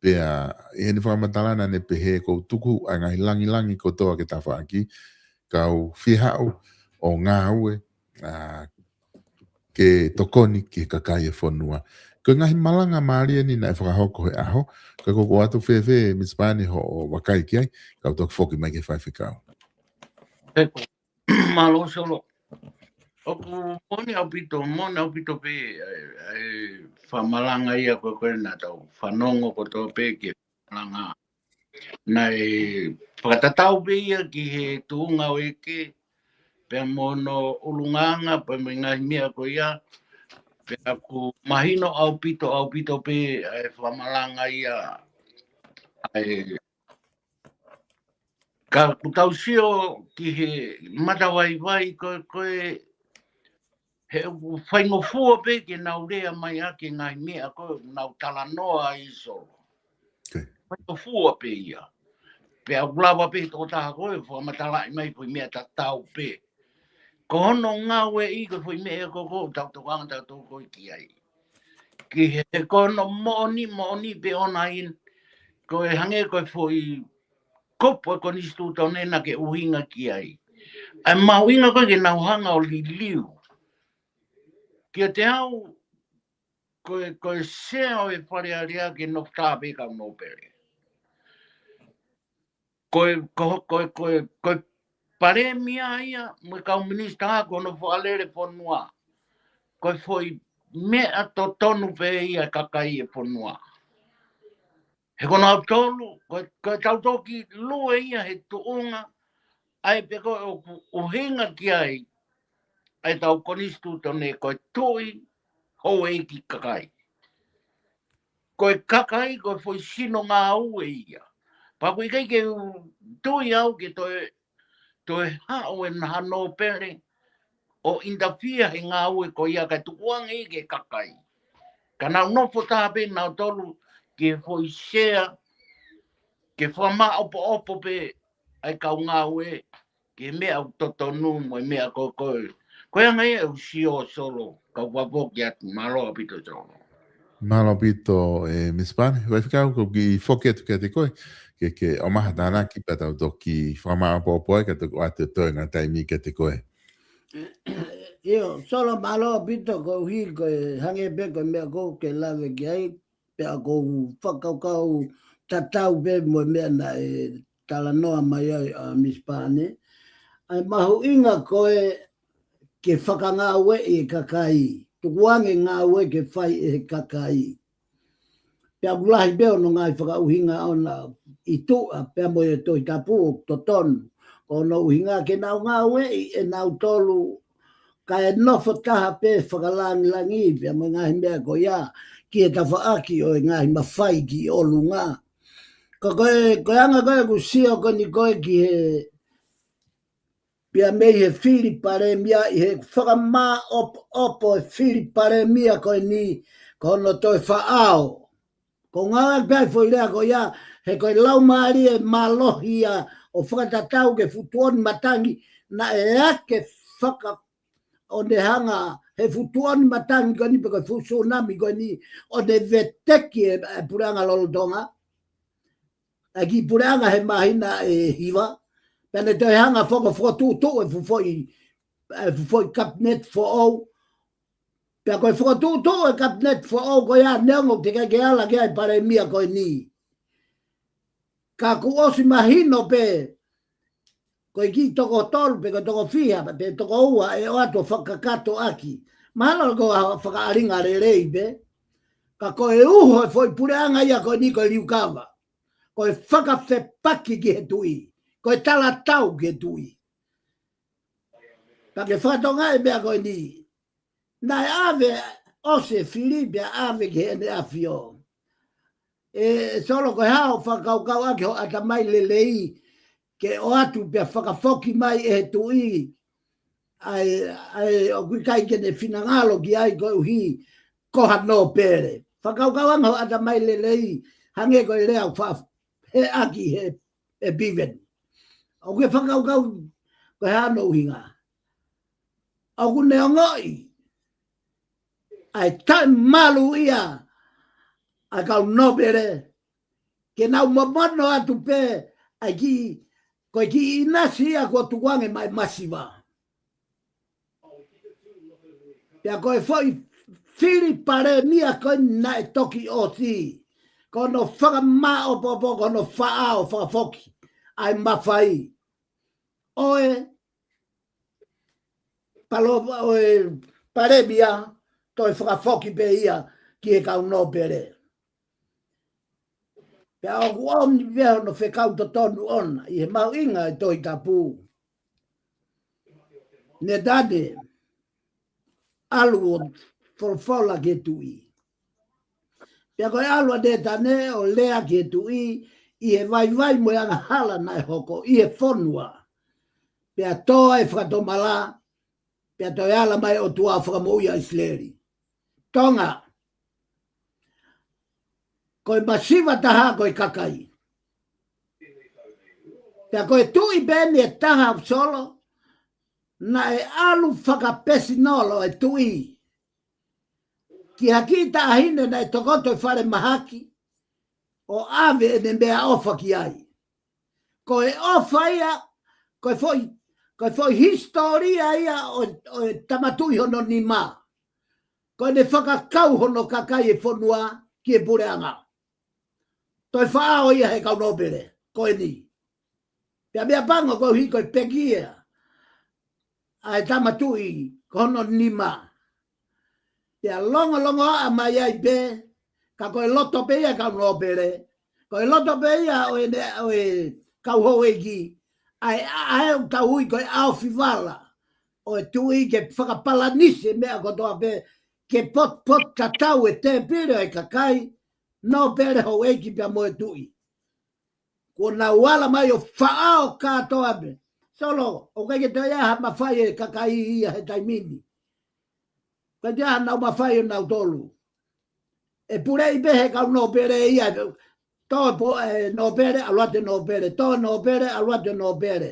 Pea, ʻi heʻene fakamatala naʻa ne pehē ʻoku ou tuku ʻa e ngaahi langilangi kotoa ki he tafaʻaki, kau fie haʻu ʻo ngāue, ʻa, ke tokoni ki he kakai e fonua. Ko e ngaahi malanga mālie eni naʻe fakahoko he ʻaho, ka ʻoku ou ʻoatu fēfē, Misi Vane, hoʻo vakai ki ai, kau toki foki mai ki he Faifekau. Mālō Solo. ʻOku moʻoni ʻaupito, moʻoni ʻaupito pē, ʻa e, ʻa e fakamalanga ia ko ē ko ē naʻa tau fanongo kotoa pē ki he fakamalanga. Naʻe fakatatau pē ia ki he tuʻunga ʻo e ʻEiki, pea mo hono ʻulungaanga, pea mo e ngaahi meʻa ko ia, pea ʻoku mahino ʻaupito, ʻaupito pē, ʻa e fakamalanga ia, ʻa e Ka ʻoku tau sio ki he matavaivai ko ē, ko ē he ʻoku faingofua pē ke nau lea mai ʻaki e ngaahi meʻa ko ē ʻoku nau talanoa ai, Solo. Faingofua pē ia. Pea ʻoku lava pē tokotaha ko ē ʻo fakamatalaʻi mai foʻi meʻa tatau pē. Ko hono ngāueʻi ko e foʻi meʻa ko ē ʻoku tau tokanga tautolu ko ē ki ai. Ki he ko hono moʻoni, moʻoni pē ʻona ʻi he, ko e hangē ko e foʻi kopo ʻo e konisitūtone naʻa ke ʻuhinga ki ai. ʻA e mahuʻinga ko ē ke nau hanga ʻo liliu. Kiate au, ko e, ko e sea ʻo e Fale Alea ke nofo taha pē kau nōpele. Ko e, ko, ko, ko e, ko e palēmia ia mo e kau minisitā ko hono fakalele fonua. Ko e foʻi meʻa totonu pē ia e kakai e fonua. He ko nautolu, ko, ko e tau toki lue ia he tuʻunga, ʻa ē pē ko ē ʻoku ʻuhinga ki ai ʻa e tau konisitūtone ko e tuʻi, houʻeiki, kakai. Ko e kakai, ko e foʻi sino ngāue ia. Pea ʻoku ʻikai ke u tui au ke toe, toe haʻu e ngaahi nōpele ʻo interfere he ngāue ko ia kae tukuange ia ki he kakai. Ka nau nofo taha pē nautolu ki he foʻi sea, ke fakamaʻopoʻopo pē ʻa e kau ngāue ki he meʻa ʻoku totonu mo e meʻa ko ē ko ē. Ko e anga ia ʻeku sio, Solo, kau fakafoki atu, mālō ʻaupito, Solo. Mālō ʻaupito, ē, Misa Pane. Faifekau, ko e kiʻi foki atu kiate koe, ke, ke ʻomai ha tānaki pea tau toki fakamaʻopoʻopo ai, ka toki ʻoatu e toenga taimi kiate koe. ʻIo, Solo, mālō ʻaupito, koeʻuhi ko e hangē pē ko e meʻa ʻoku ke lave ki ai, pea ʻoku ou fakakaukau tatau pē mo e meʻa naʻe talanoa mai ai ʻa Misa Pane. ʻA e mahuʻinga ko ē ke fakangāueʻi e kakai, tukuange ngāue ke fai ʻe he kakai. Pea ʻoku lahi pē hono ngaahi fakaʻuhinga ʻona ʻi tuʻa, pea mo e Tohi Tapu ʻoku totonu. Ko hono ʻuhinga ke nau ngāueʻi ʻe nautolu kae nofo taha pē fakalangilangi, pea mo e ngaahi meʻa ko ia, ki he tafaʻaki ʻo e ngaahi mafai ki ʻolunga. Ka ko e, ko e anga ko ē ʻeku sio ko eni ko ē ki he, pea mei he fili palēmia, ʻi he fakamaʻopoʻopo e fili palēmia ko eni, ko hono toe faʻao. Ko e ngāueʻaki pē ʻa e foʻi lea ko ia, he ko e laumālie mālohi ia ʻo fakatatau ki he fuʻu tuʻoni matangi, naʻe ake faka ʻo ne hanga he fuʻu tuʻoni matangi ko eni pe ko e fuʻu sunami ko eni ʻo ne veteki e, e puleʻanga lolotonga. ʻA e kiʻi puleʻanga he māhina ʻe hiva. Pea ne toe hanga faka-, fakatuʻutuʻu e fuʻu foʻi, e fuʻu foʻi kapineti foʻou. Pea ko e fakatuʻutuʻu e kapineti foʻou ko ia neongo teʻeki ke ala ki ai e palēmia ko eni. Ka kuo ʻosi mahino pē, ko e kiʻi toko tolu pe ko e toko fiha pe toko ua ʻe ʻoatu ʻo fakakakato ʻaki. Mahalo ko ha fakaʻalinga lelei pē. Ka ko e uho e foʻi puleʻanga ia ko eni ko e liukava. Ko e fakafepaki ki he tuʻi. Ko e talatau ki he tuʻi. Ka ke fakatokangaʻi e meʻa ko eni. Naʻe ʻave ʻosi e fili pea ʻave ki heʻene ʻafio. ʻE, ʻe Solo, ko e hā hoʻo fakakaukau ʻaki hoʻo ʻatamai lelei ke ʻoatu pea fakafoki mai ʻe he tuʻi ʻa e, ʻa e ʻoku ʻikai ke ne finangalo ki ai koeʻuhi ko ha nōpele. Fakakaukau ange hoʻo ʻatamai lelei, hangē ko e lea ʻoku faʻa heʻaki he, ʻe Piveni. ʻOku ke fakakaukau ko e hā hono ʻuhinga? ʻOku ne ongoʻi ʻa e taʻemalu ia ʻa e kau nōpele, ke nau momono atu pē ʻa e kiʻi, ko e kiʻi ʻinasi ia kuo tukuange mai masiva. Pea ko e foʻi fili palēmia ko ē naʻe toki ʻosi, ko hono fakamaʻopoʻopo, ko hono faʻao fakafoki ʻa e mafai ʻo e palo-, ʻo e palēmia, toe fakafoki pē ia ki he kau nōpele. Pea ʻoku ʻomi pē hono fekau totonu ʻona ʻi he mahuʻinga e Tohi Tapu. Ne tane ʻalu ʻo folofola ki he tuʻi. Pea ko e ʻalu ʻa Netane ʻo lea ki he tuʻi, ʻi he vaivai mo e angahala naʻe hoko ʻi he fonua. Pea tō ai e fakatomala, pea toe ala mai e ʻOtua ʻo fakamoʻui ʻa ʻIsileli. Tonga, ko e masiva taha ko e kakai. Pea ko e tuʻi pē eni ʻe taha, Solo, naʻe ʻalu fakapēsonolo e tuʻi ki ha kiʻi taʻahine naʻe tokoto he falemahaki ʻo ʻave ʻene meʻaʻofa ki ai. Ko e ʻofa ia, ko e foʻi, ko e foʻi hisitōlia ia ʻo, ʻo e tama tuʻi hono nima. Ko ʻene fakakau hono kakai e fonua ki he puleʻanga. Toe faʻao ia he kau nōpele ko eni. Pea meʻapango koeʻuhi ko e pekia ʻa e tama tuʻi ko hono nima. Pea longolongoaʻa mai ai pē, ka ko e loto pē ia e kau nōpele, ko e loto pē ia ʻo e, ʻo e kau houʻeiki, ʻa e, ʻa e ʻoku tau ui ko e ʻaofivala ʻo e tuʻi ke fakapalanisi e meʻa kotoa pē, ke potipoti tatau e tēpile ʻo e kakai nōpele, houʻeiki pea mo e tuʻi. Kuo nau ala mai ʻo faʻao kātoa pē. Solo, ʻoku ʻikai ke toe ʻi ai ha mafai e kakai ia he taimi ni. ʻIkai toe ʻi ai hanau mafai ʻo nautolu. ʻE puleʻi pē he kau nōpele ia, tō e po-, e nōpele, ʻalu atu e nōpele, tō e nōpele, ʻalu atu e nōpele.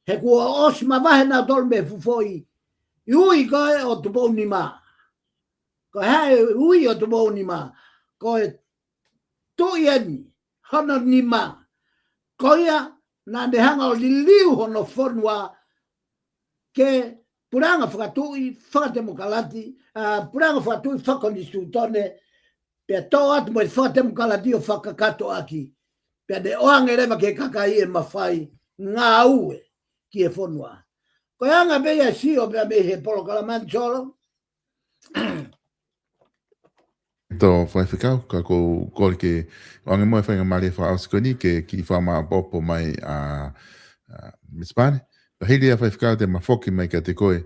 He kuo ʻosi mavahe nautolu mei he fuʻu foʻi ui ko ē ʻo Tupou Nima. Ko e hā e ui ʻo Tupou Nima? Ko e tuʻi eni hono nima. Ko ia naʻa ne hanga ʻo liliu hono fonua ke puleʻanga fakatuʻi, fakatemokalati, ʻa, puleʻanga fakatuʻi fakakonisitūtone, pea tō atu mo e fakatemokalati ʻo fakakakato ʻaki. Pea ne ʻoange leva ki he kakai e mafai ngāue ki he fonua. Ko e anga pē ia e sio pea mei he polokalama ni, Solo. Tō Faifekau, ka ʻoku ou kole ke ʻoange mo e faingamālie fakaʻosi ko eni ke kiʻi fakamaʻopoʻopo mai ʻa, ʻa Misi Pane. Ka hili ia Faifekau te ma foki mai kiate koe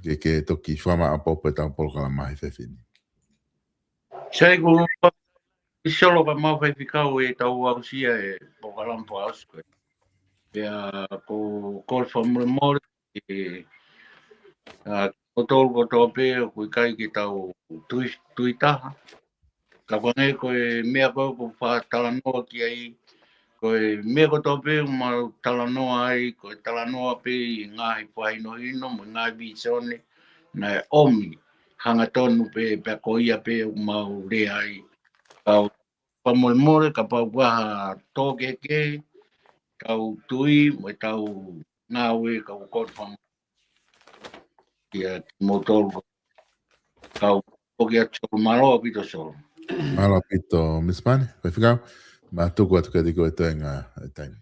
ke, ke toki fakamaʻopoʻopo ʻetau polokalama he efiafi ni. Sai, ko Solo, ka mau Faifekau ʻe tau aʻusia e polokalama fakaʻosi ko ē. Pea ʻoku ou kole fakamolemole ʻa kimoutolu kotoa pē ʻoku ʻikai ke tau tui, tui taha. Ka ko ʻene ko e meʻa ko ē ʻoku ou fakatalanoa ki ai, ko e meʻa kotoa pē ʻoku mau talanoa ai, ko e talanoa pē ʻi he ngaahi fakahinohino mo e ngaahi vīsone naʻe ʻomi hangatonu pē, pea ko ia pē ʻoku mau lea ai. Ka ʻoku ou fakamolemole kapau ʻoku ʻi ai ha tō kehekehe ʻetau tui mo ʻetau ngāue, ka ʻoku ou kole fakamolemole kia kimoutolu. Ka ʻoku ou foki atu, Solo, mālō ʻaupito, Solo. Mālō ʻaupito, Misi Pane. Faifekau, ma tuku atu kiate koe e toenga e taimi.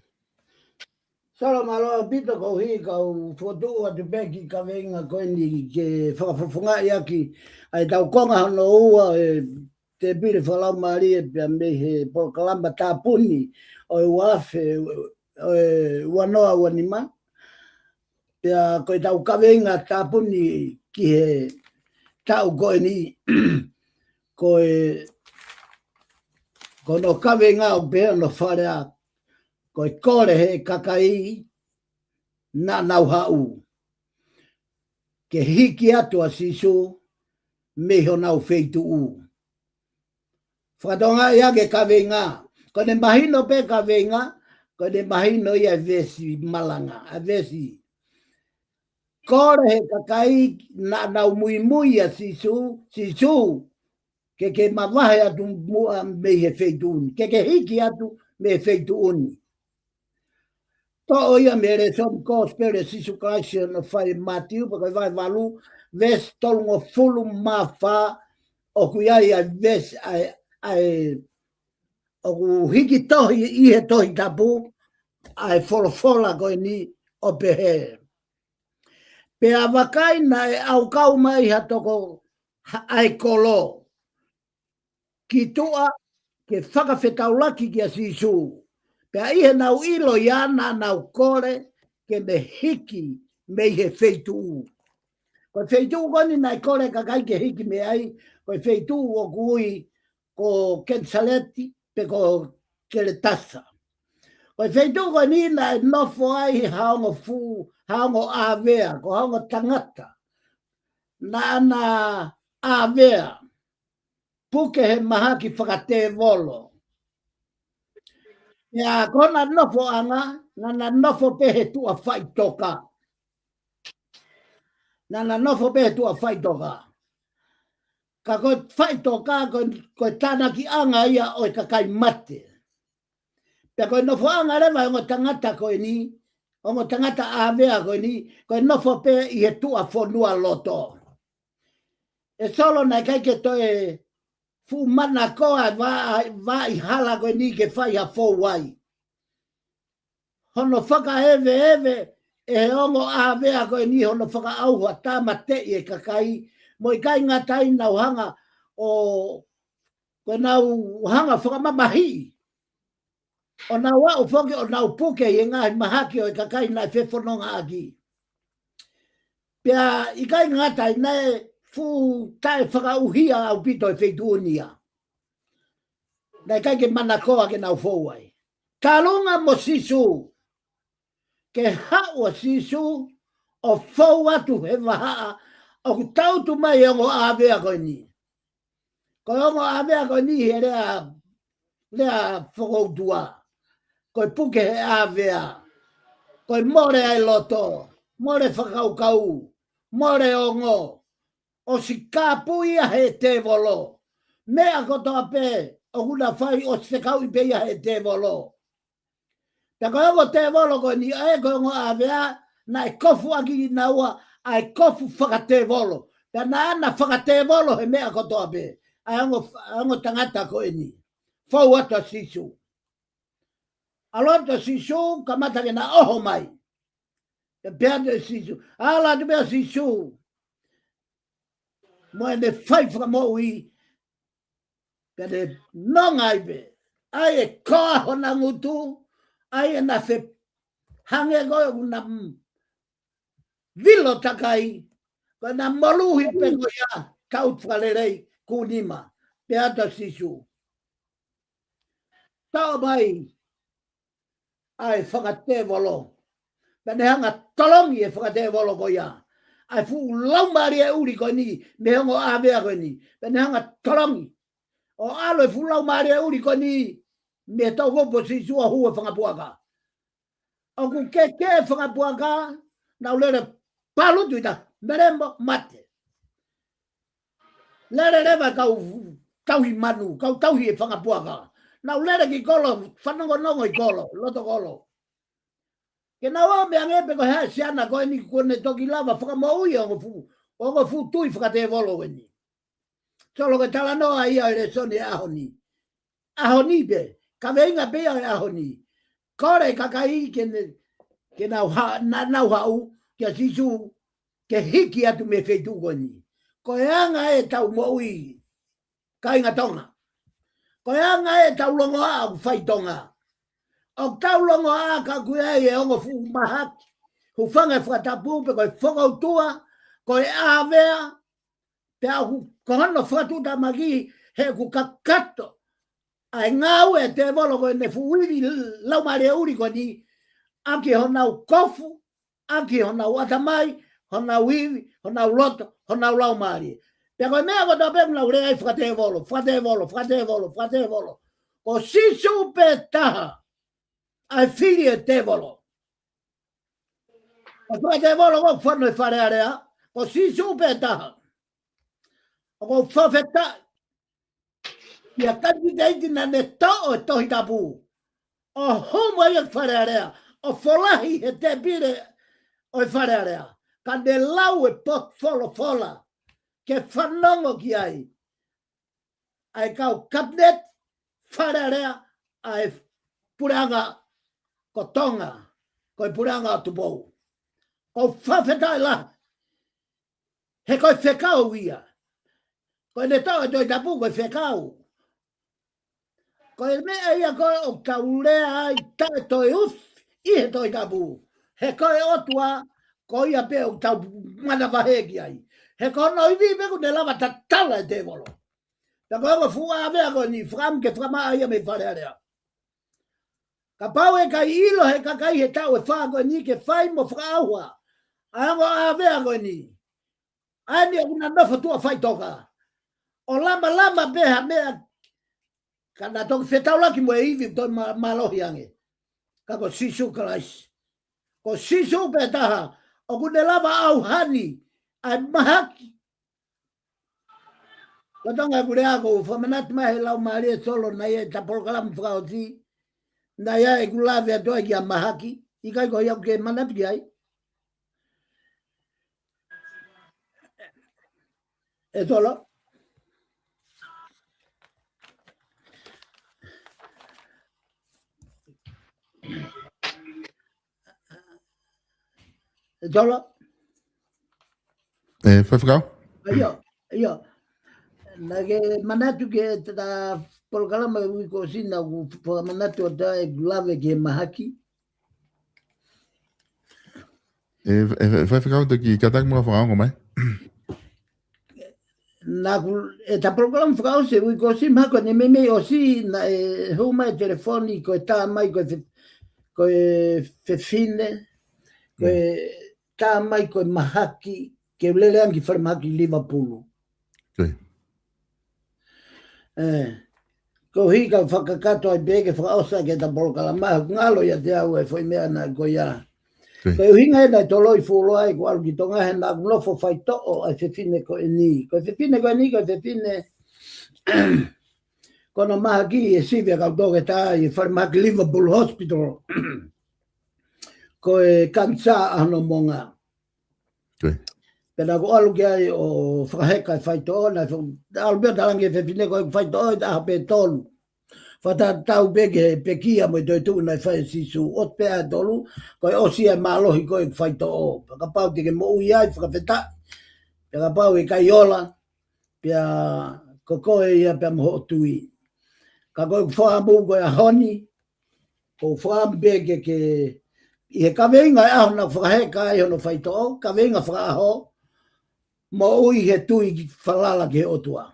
Solo, mālō ʻaupito, koeʻuhi ka u fokotuʻu atu pē e kiʻi kaveinga ko eni ke fakafofongaʻi ʻaki ʻa ʻetau konga hono ua e tēpile fakalaumālie pea mei he polokalama tāpuni ʻo e ua afe, ʻo e ua noa ua nima. Pea ko ʻetau kaveinga tāpuni ki he taʻu ko eni, ko e, ko hono kaveinga ʻoku pehē hono fakalea, ko e kole ʻe he kakai naʻa nau haʻu ke hiki atu ʻa Sīsū mei honau feituʻu. Fakatokangaʻi ange e kaveinga. Ko ʻene mahino pē e kaveinga, ko ʻene mahino ia e veesi malanga, ʻa e veesi. Kole ʻe he kakai naʻa nau muimui ʻia Sīsū, Sīsū, ke ke mavahe atu muʻa mei he feituʻu ni, ke ke hiki atu mei he feituʻu ni. Toʻo ia mei he lēsoni Kosipeli ʻa Sīsū Kalaisi naʻe fai ʻe Mātiu, pea ko e vahe valu, veesi tolungofulu mā fā, ʻoku ʻi ai ʻa e veesi, ʻa e, ʻa e, ʻoku hiki tohi ʻi he Tohi Tapu ʻa e folofola ko eni ʻo pehē: Pea vakai, naʻe ʻaukau mai ha toko, ha, ʻa e kolo ki tuʻa ke fakafetaulaki kia Sīsū. Pea ʻi heʻenau ʻilo ia naʻa nau kole ke ne hiki mei he feituʻu. Ko e feituʻu ko eni naʻe kole e kakai ke hiki mei ai, ko e feituʻu ʻoku ui ko Kenisaleti pe ko Keletasa. Ko e feituʻu ko eni naʻe nofo ai ha ongo fuʻu, ha ongo ʻāvea, ko ha ongo tangata. Naʻa na ʻāvea, puke he mahaki fakatēvolo. Pea ko hona nofoʻanga, naʻa na nofo pē he tuʻa faʻitoka. Naʻa na nofo pē he tuʻa faʻitoka. Ka ko e faʻitoka, ko, ko e tānakiʻanga ia ʻo e kakai mate. Pea ko e nofoʻanga leva ʻo e ongo tangata ko eni, ongo tangata ʻāvea ko eni, ko e nofo pē ʻi he tuʻa fonualoto. ʻE Solo, naʻe ʻikai ke toe fuʻu manakoa e vā, vā ʻi hala ko eni ke fai ha fou ai. Hono fakaeveeve ʻe he ongo ʻāvea ko eni hono fakaʻauha tāmateʻi e kakai, mo ʻikai ngata ai, nau hanga ʻo, ko e nau hanga fakamamahiʻi. ʻO nau aʻu foki ʻo nau puke ʻi he ngaahi mahaki ʻo e kakai naʻe fefonongaʻaki. Pea ʻikai ngata ai, naʻe fuʻu taʻefakaʻuhia ʻaupito e feituʻu ni ia. Naʻe ʻikai ke manakoa ke nau fou ai. Talunga mo Sīsū. Ke haʻu ʻa Sīsū ʻo fou atu he vahaʻa ʻoku tangutu mai e ongo ʻāvea ko eni. Ko e ongo ʻāvea ko eni he lea, lea fokoutua, ko e puke he ʻāvea, ko e mole ʻa e loto, mole fakakaukau, mole ongo, ʻosi kāpui ia he tēvolo. Meʻa kotoa pē ʻoku na fai ʻosi fekauʻi pē ia he tēvolo. Pea ko e ongo tēvolo ko eni, ʻa e ko e ongo ʻāvea, naʻe kofu ʻaki kinaua ʻa e kofu fakatēvolo. Pea naʻa na fakatēvolo he meʻa kotoa pē. ʻA e ongo, ʻa e ongo tangata ko eni. Fou atu ʻa Sīsū. ʻAlu atu ʻa Sīsū, kamata ke na ʻoho mai. Pea pehē atu ʻe Sīsū, ʻalu atu pē ʻa Sīsū mo ʻene fai fakamoʻui, pea ne nonga ai pē. ʻAi e koa hona ngutu, ʻai ʻena fe-, hangē ko e ʻoku na m-, vilo takai, ko ʻena moluhi pē ko ia, tau fakalelei kūnima, pehē atu ʻa Sīsū, toʻo mai ʻa e fakatēvolo. Pea ne hanga tolongi e fakatēvolo ko ia. ʻA e fuʻu laumālie ʻuli ko eni, mei he ongo ʻāvea ko eni. Pea ne hanga tolongi. ʻO ʻalu e fuʻu laumālie ʻuli ko eni, mei he toʻukupu ʻo Sīsū ʻo hū he fanga puaka. ʻOku kehe e fanga puaka, nau lele palutu ʻi tahi, melemo mate. Lele leva kau tauhi manu, kau tauhi e fanga puaka. Nau lele ki kolo, fanongonongo ʻi kolo, loto kolo. Ke nau ō mai ange pē ko e hā e siana ko eni kuo ne toki lava fakamoʻui ʻa e ongo fuʻu, ongo fuʻu tui fakatēvolo eni. Solo, ko e talanoa ia ʻo e lēsoni e ʻaho ni. ʻAho ni pē, kaveinga pē ia ʻo e ʻaho ni. Kole e kakai ke ne, ke nau ha-, na-, nau haʻu kia Sīsū, ke hiki atu mei he feituʻu ko eni. Ko e anga ʻetau moʻui, kāinga Tonga. Ko e anga ʻetau longoaʻa ʻoku fai Tonga. ʻOku tau longoaʻa ka ʻoku ʻi ai e ongo fuʻu mahaki, hūfanga he fakatapu pe ko e fokoutua, ko e ʻāvea, pea ʻoku, ko hono fakatuʻutāmaki he ʻoku kakato ʻa e ngāue ʻa e tēvolo ko ʻene fuʻu ivi laumālie ʻuli ko eni, ʻaki honau kofu, ʻaki honau ʻatamai, honau ivi, honau loto, honau laumālie. Pea ko e meʻa kotoa pē ʻoku nau lea ai fakatēvolo, fakatēvolo, fakatēvolo, fakatēvolo. Ko Sīsū pē taha ʻa e fili e tēvolo. Ko e fakatēvolo ʻoku fano he Fale Alea, ko Sīsū pē taha. ʻOku ou fakafetaʻi ia, kapiteni naʻa ne toʻo e Tohi Tapu ʻo hū mai ʻi he Fale Alea, ʻo folahi he tēpile ʻo e Fale Alea, ka ne lau e potu folofola ke fanongo ki ai ʻa e kau kapineti Fale Alea, ʻa e puleʻanga ko Tonga, ko e puleʻanga ʻo Tupou. ʻOku ou fakafetaʻi lahi. He ko e fekau ia. Ko ʻene toʻo e Tohi Tapu ko e fekau. Ko e meʻa ia ko ē ʻoku tau lea ai taʻe toe ufi ʻi he Tohi Tapu. He ko e ʻOtua, ko ia pē ʻoku tau manavahē ki ai. He ko hono ivi pē ʻoku ne lava tatala e tēvolo. Pea ko e ongo fuʻu ʻāvea ko eni, fakaʻamu ke fakamaʻa ia mei Fale Alea. Kapau ʻe ʻikai ʻilo he kakai he taʻu ʻe fā ko eni ke fai mo fakaʻauha ʻa e ongo ʻāvea ko eni, ʻa eni ʻoku na nofo tuʻa faʻitoka ʻo lamalama pē ha meʻa, ka na toki fetaulaki mo e ivi ʻoku toe ma-, mālohi ange. Ka ko Sīsū Kalaisi. Ko Sīsū pē taha ʻoku ne lava ʻauhani ʻa e mahaki. Ko e tonga ʻeku lea ko u fakamanatu mai he lau mālie Solo naʻe ʻi ai ʻeta polokalama fakaʻosi. Naʻe ʻi ai ʻeku lave atu ai ki he mahaki. ʻIkai ko ia ʻoku ke manatu ki ai, ʻe Solo? ʻE Solo? ʻE, faifekau? ʻIo, ʻio. Naʻa ke manatu ki heʻeta polokalama ʻi he uike kuo ʻosi naʻa ku fakamanatu atu ai ʻeku lave ki he mahaki. ʻE, ʻe, ʻe, faifekau, te ke kātaki muʻa fakaongo mai. Naʻa ku, ʻeta polokalama fakaʻosi he uike kuo ʻosi, mahalo ko ʻene meimei ʻosi, naʻe hū mai e telefoni ko e tā mai ko e fe-, ko e fefine, ko e tā mai ko e mahaki, ke u lele ange ki falemahaki Livapulu. Koeʻuhi ka u fakakakato ai pē ke fakaʻosi ʻaki ʻeta polokalama, he ʻoku ngalo ʻiate au e foʻi meʻa naʻe ko ia. Ko e ʻuhinga ē naʻe toloi fuoloa ai ʻeku ʻalu ki Tonga he naʻa ku nofo faitoʻo ʻa e fefine ko eni. Ko e fefine ko eni, ko e fefine ko hono mahaki ʻe sivi ʻa e kau toketā ʻi he falemahaki Livapulu Hospital. Ko e kanisā ʻa hono moʻunga. Pea naʻa ku ʻalu ki ai ʻo fakaheka e faitoʻo, naʻe fo-, ʻalu pē ʻo talaange ki he fefine ko e faitoʻo ʻi he ʻaho pē ʻe tolu. Fakatatau pē ki he pekia mo e toetuʻu naʻe fai ʻe Sīsū. ʻOsi pē ʻaho ʻe tolu, ko e ʻosi ia e mālohi ko e faitoʻo. Pea kapau te ke moʻui ai, fakafetaʻi. Pea kapau ʻe ʻikai ola, pea ko koe ia pea mo hoʻo tui. Ka ko ʻeku fakaʻamu ko e ʻaho ni, ko e fakaʻamu pē ke, ke, ʻi he kaveinga e ʻaho naʻa ku fakaheka ai hono faitoʻo, kaveinga fakaʻaho, moʻui he tui ki falala ki he ʻOtua.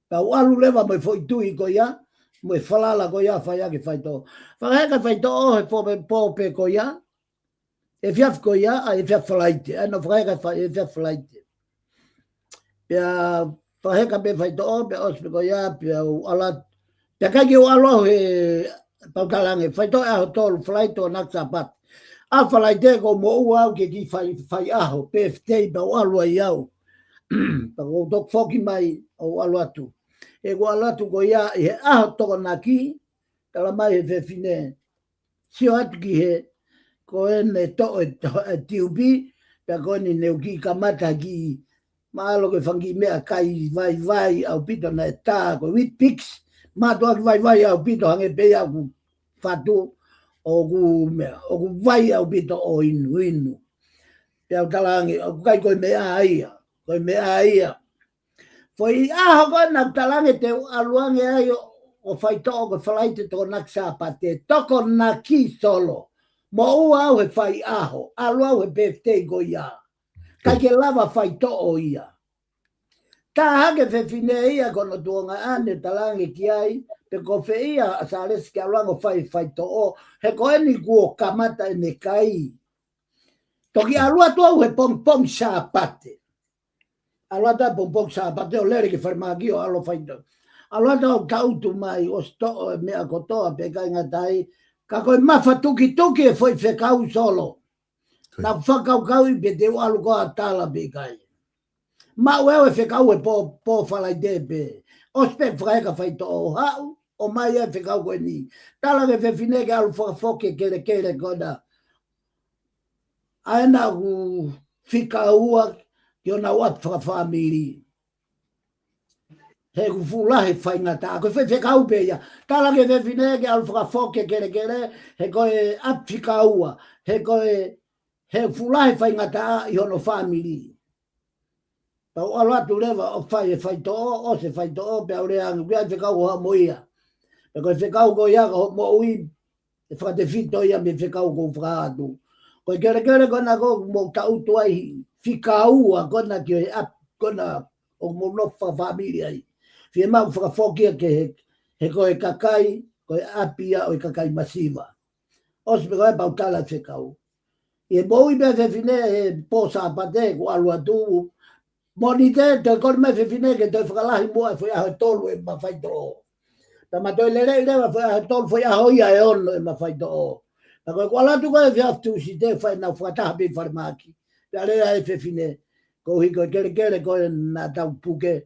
Pea u ʻalu leva mo e foʻi tui ko ia, mo e falala ko ia fai ʻaki e faitoʻo. Fakaheka e faitoʻo he pō pē, pō pē ko ia, efiafi ko ia, ʻa e efiafi Falaite, ʻa ia naʻa ku fakaheka e fai-, efiafi Falaite. Pea fakaheka pē faitoʻo, pea ʻosi pē ko ia, pea u ʻalu atu. Pea ʻikai ke u ʻalu au he pau talaange, faitoʻo ʻaho ʻe tolu, Falaite, Tokonaki, Sāpate. ʻA Falaite ko e moʻua au ke kiʻi fai, fai ʻaho, birthday, pea u ʻalu ai au. Pea ko u toki foki mai ʻo u ʻalu atu. ʻEku ʻalu atu ko ia ʻi he ʻaho Tokonaki, tala mai he fefine, sio atu ki hē, ko ʻene toʻo e, e tiupi, pea ko eni ne u kiʻi kamata kiʻi, mahalo ko e fanga kiʻi meʻakai vaivai ʻaupito naʻe tā, ko e Weet-Bix, mātuʻaki vaivai ʻaupito hangē pē ia ʻoku fatu, ʻoku meʻa, ʻoku vai ʻaupito ʻo inu, inu. Pea u talaange, ʻoku ʻikai ko e meʻa ia, ko e meʻa ia. Foʻi ʻaho ko ē naʻa ku talaange te u ʻalu ange ai ʻo, ʻo faitoʻo ko e Falaite, Tokonaki, Sāpate, Tokonaki Solo. Moʻua au he fai ʻaho, ʻalu au he birthday ko ia. ʻIkai ke lava faitoʻo ia. Tā hake e fefine ia ko hono tuongaʻane, talaange ki ai, pe ko fē ia ʻa Sālesi ke ʻalu ange ʻo fai e faitoʻo, he ko eni kuo kamata ʻene kai. Toki ʻalu atu au he pongipongi Sāpate. ʻAlu atu he pongipongi Sāpate ʻo lele ki falemahaki ʻo ʻalu ʻo faitoʻo. ʻAlu atu au, tangutu mai ʻosi toʻo e meʻa kotoa pea ʻikai ngata ai, ka ko e mafatukituki e foʻi fekau Solo. Naʻa ku fakakaukauʻi pe te u ʻalu koā ʻo tala pe ʻikai. Maʻu ʻe au e fekau he pō, pō Falaite pē. ʻOsi pē fakaheka faitoʻo, haʻu, ʻomai e fekau ko eni. Tala ki he fefine ke ʻalu fakafoki e kelekele ko ena. ʻA ia naʻa ku fika ua ki honau ʻapi fakafāmili. He ʻoku fuʻu lahi e faingataʻa, ko e foʻi fekau pē ia. Tala ki he fefine ke ʻalu fakafoki e kelekele, he ko e ʻapi fika ua, he ko e, he ʻoku fuʻu lahi e faingataʻa ʻi hono fāmili. Pea u ʻalu atu leva ʻo fai e faitoʻo, ʻosi e faitoʻo, pea u lea ange, ʻoku ʻi ai e fekau ʻoku haʻu mo ia. Pea ko e fekau ko ia ka hoʻo moʻui, ʻe fakatefito ia mei he fekau kuo u fakahā atu. Ko e kelekele ko ena ʻoku mou tangutu ai, fika ua ko ena ki he ʻapi ko ena ʻoku mou nofo fakafāmili ai. Fiemaʻu ke fakafoki ia ki he, he ko e kakai, ko e ʻapi ia ʻo e kakai masiva. ʻOsi pē ko ē pau tala fekau. ʻI he moʻui pē fefine he pō Sāpate, ko e ʻalu atu. Mōnite, toe kole mai fefine ke toe fakalahi muʻa e foʻi ʻaho ʻe tolu ʻema faitoʻo. Pea ma toe lele leva foʻi ʻaho ʻe tolu, foʻi ʻaho ia ʻe ono ʻema faitoʻo. Pea ko e kuo ʻalu atu ko ē he efiafi Tūsite, fai ʻenau fakataha pē ʻi falemahaki. Pea lea e fefine, koeʻuhi ko e kelekele ko ē naʻa tau puke,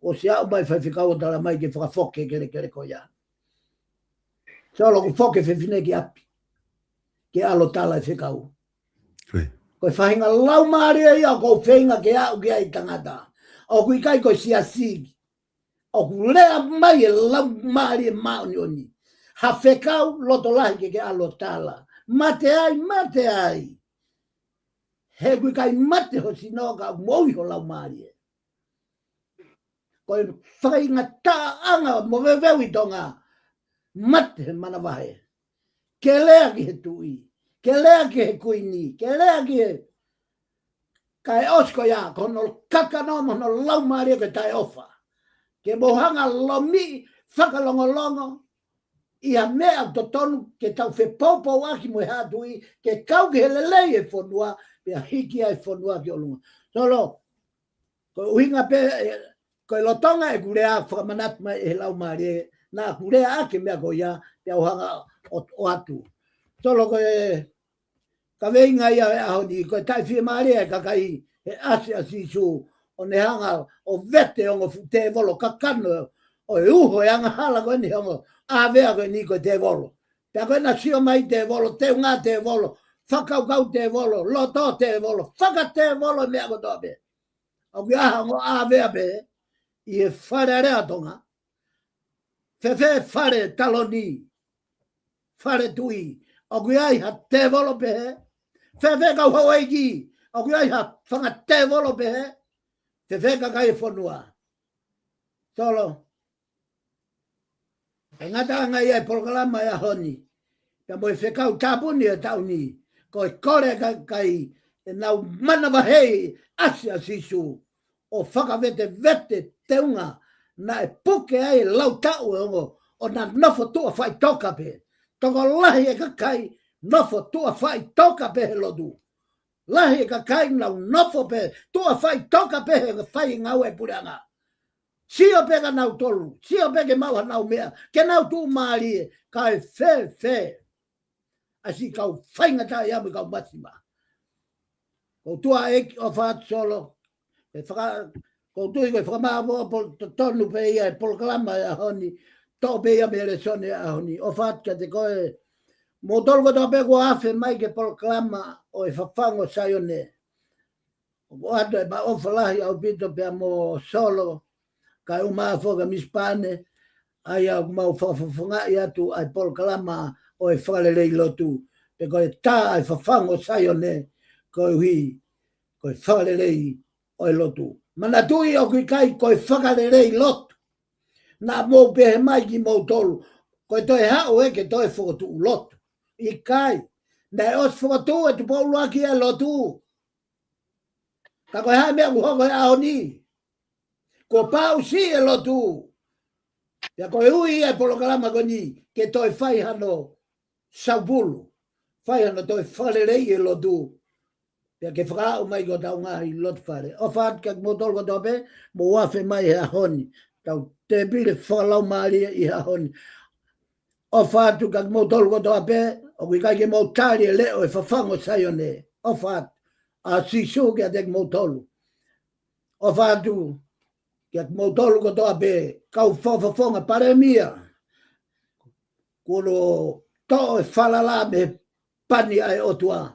ʻosi aʻu mai faifekau ʻo tala mai ke fakafoki e kelekele ko ia. Solo, kuo foki e fefine ki ʻapi ke ʻalu ʻo tala e fekau. Ko e faʻahinga laumālie ia ʻoku ou feinga ke aʻu ki ai, tangata. ʻOku ʻikai ko e siasi. ʻOku lea mai e Laumālie Māʻoniʻoni. Ha fekau, loto lahi ke ke ʻalu ʻo tala. Mate ai, mate ai. He ʻoku ʻikai mate ho sino ka ʻoku moʻui ho laumālie. Ko e faingataʻaʻanga moveuveu ʻi Tonga, mate he manavahē. Ke lea ki he tuʻi, ke lea ki he kuini, ke lea ki he, kae ʻosi ko ia, ko hono kakano mo hono laumālie ko e taʻeʻofa. Ke mou hanga lomiʻi fakalongolongo ʻi ha meʻa totonu ke tau fepoupouaki mo e haʻa tuʻi, ke kau ki he lelei e fonua, pea hiki ai e fonua ki ʻolunga. Solo, ko e ʻuhinga pē, ē, ko e lolotonga ʻeku lea fakamanatu mai ʻe he Laumālie, naʻa ku lea ʻaki e meʻa ko ia, pea u hanga ʻo, ʻo ʻoatu. Solo, ko e kaveinga ia e ʻaho ni, ko e taʻefiemālie e kakai he ʻasi ʻa Sīsū, ʻo ne hanga ʻo vete ongo fuʻu tēvolo kakano, ʻo e uho e angahala ko eni he ongo ʻāvea ko eni ko e tēvolo. Pea ko ena sio mai tēvolo, teunga tēvolo, fakakaukau tēvolo, loto tēvolo, fakatēvolo e meʻa kotoa pē. ʻOku ʻi ai ha ongo ʻāvea pē ʻi he Fale Alea ʻa Tonga? Fēfē fale taloni, fale tuʻi? ʻOku ʻi ai ha tēvolo pehē? Fēfē kau houʻeiki? ʻOku ʻi ai ha fanga tēvolo pehē? Fēfē kakai e fonua? Solo, ʻe ngataʻanga ia e polokalama e ʻaho ni, pea mo e fekau tāpuni e taʻu ni, ko e kole e kakai ʻenau manavahē ʻasi ʻa Sīsū, ʻo fakavetevete teunga naʻe puke ai e lau taʻu e ongo, ʻo na nofo tuʻa faʻitoka pē. Tokolahi e kakai nofo tuʻa faʻitoka pē he lotu. Lahi e kakai nau nofo pē tuʻa faʻitoka pē he fai ngāue e puleʻanga. Sio pē kia nautolu, sio pē ke maʻu hanau meʻa, ke nau tuʻumālie, kae fēfē ʻa siʻi kau faingataʻaʻia mo e kau masima? Ko e tuʻaʻeiki, ʻofa atu Solo. E faka-, ko e tui ko e fakamāʻopoʻopo totonu pē ia e polokalama e ʻaho ni, toʻo pē ia mei he lēsoni e ʻaho ni. ʻOfa atu kiate koe, moutolu kotoa pē kuo afe mai ki he polokalama ʻo e Fafangu ʻo Saione. ʻOku ʻoatu ʻema ʻofa lahi ʻaupito pea mo Solo, kae ʻumaʻā foki ʻa Misi Pane, ʻa ia ʻoku mau fakafofongaʻi atu ʻa e polokalama ʻo e Fakalelei Lotu, pe ko e tā ʻa e Fafangu ʻo Saione, koeʻuhi ko e fakalelei ʻo e lotu. Manatuʻi ʻoku ʻikai ko e fakalelei lotu naʻa mou pehē mai kimoutolu, ko e toe haʻu ē ke toe fokotuʻu lotu. ʻIkai. Naʻe ʻosi fokotuʻu ʻe Tupou ʻUluaki e lotu. Ka ko e hā e meʻa kuo hoko he ʻaho ni? Kuo pau siʻi e lotu. Pea ko e ui ia e polokalama ko eni, ke toe fai hano saupulu, fai hano toe fakalelei e lotu. Pea ke fakaaʻu mai ki hotau ngaahi lotu fale. ʻOfa atu kiate kimoutolu kotoa pē, mou afe mai he ʻaho ni. Tau tēpile fakalaumālie ʻi he ʻaho ni. ʻOfa atu kiate kimoutolu kotoa pē, ʻoku ʻikai ke mou tali e leʻo e Fafangu ʻo Saione. ʻOfa atu ʻa Sīsū kiate kimoutolu. ʻOfa atu kiate kimoutolu kotoa pē, kau fakafofonga, Palēmia. Kuo toʻo e falala mei he pani ʻa e ʻOtua,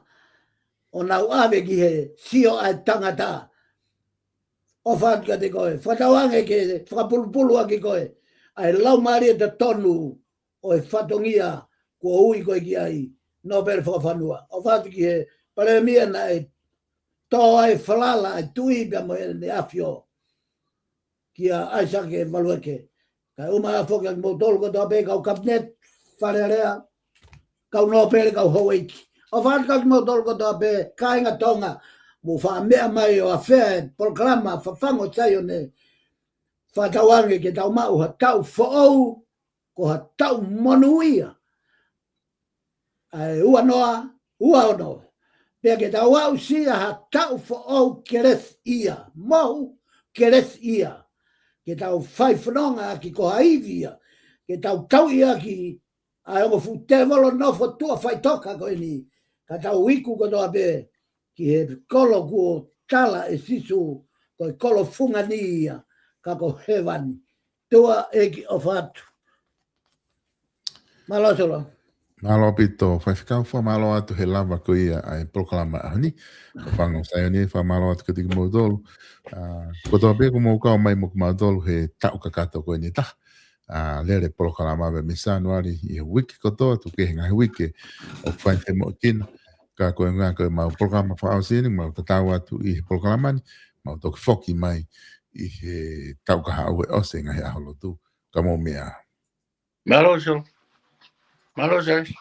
ʻo nau ʻave ki he sio ʻa e tangata. ʻOfa atu kiate koe, fakatauange ke fakapulupulu ʻaki koe ʻa e laumālie totonu ʻo e fatongia kuo ui koe ki ai, Nōpele Fakafanua. ʻOfa atu ki he Palēmia naʻe tō ai e falala ʻa e Tuʻi pea mo ʻEne ʻAfio, kia ʻAisake Malueke. Kae ʻumaʻā foki kiate kimoutolu kotoa pē, kau Kapineti, Fale Alea, kau Nōpele, kau Houʻeiki. ʻOfa atu kiate kimoutolu kotoa pē, kāinga Tonga, mou faʻa meʻa mai ʻo afea e polokalama Fafangu ʻo Saione. Fakatauange ke tau maʻu ha taʻu foʻou, ko ha taʻu monūʻia. ʻa e ua noa, ua ono. Pea ke tau aʻusia ha taʻu foʻou kelesi ia, mohu kelesi ia. Ke tau fai fononga ʻaki ko ha ivi ia. Ke tau tauʻi ʻaki ʻa e ongo fuʻu tēvolo nofo tuʻa faʻitoka ko eni. Ka tau iku kotoa pē ki he kolo kuo tala ʻe Sīsū, ko e kolo fungani ia, ka ko hēvani. Tuʻa ʻEiki ʻofa atu. Mālō Solo. Mālō ʻaupito Faifekau, fakamālō atu he lava ko ia ʻa e polokalama ʻaho ni. Ko Fanga Saione, fakamālō atu kiate kimoutolu. ʻA, kotoa pē kuo mou kau mai mo kimautolu he taʻu kakato ko eni taha. ʻA, lele polokalama ʻa e mei Sānuali ʻi he uike kotoa, tuku kehe ngaahi uike ʻoku fai femoʻuekina. Ka ko e ngaahi ko ʻemau polokalama fakaʻosi ni, mau tatau atu ʻi he polokalama ni, mau toki foki mai ʻi he taʻu kahaʻu ʻe ʻosi ngaahi ʻaho lotu. Ka mou meʻa ā. Mālō Solo. Mālō Solo.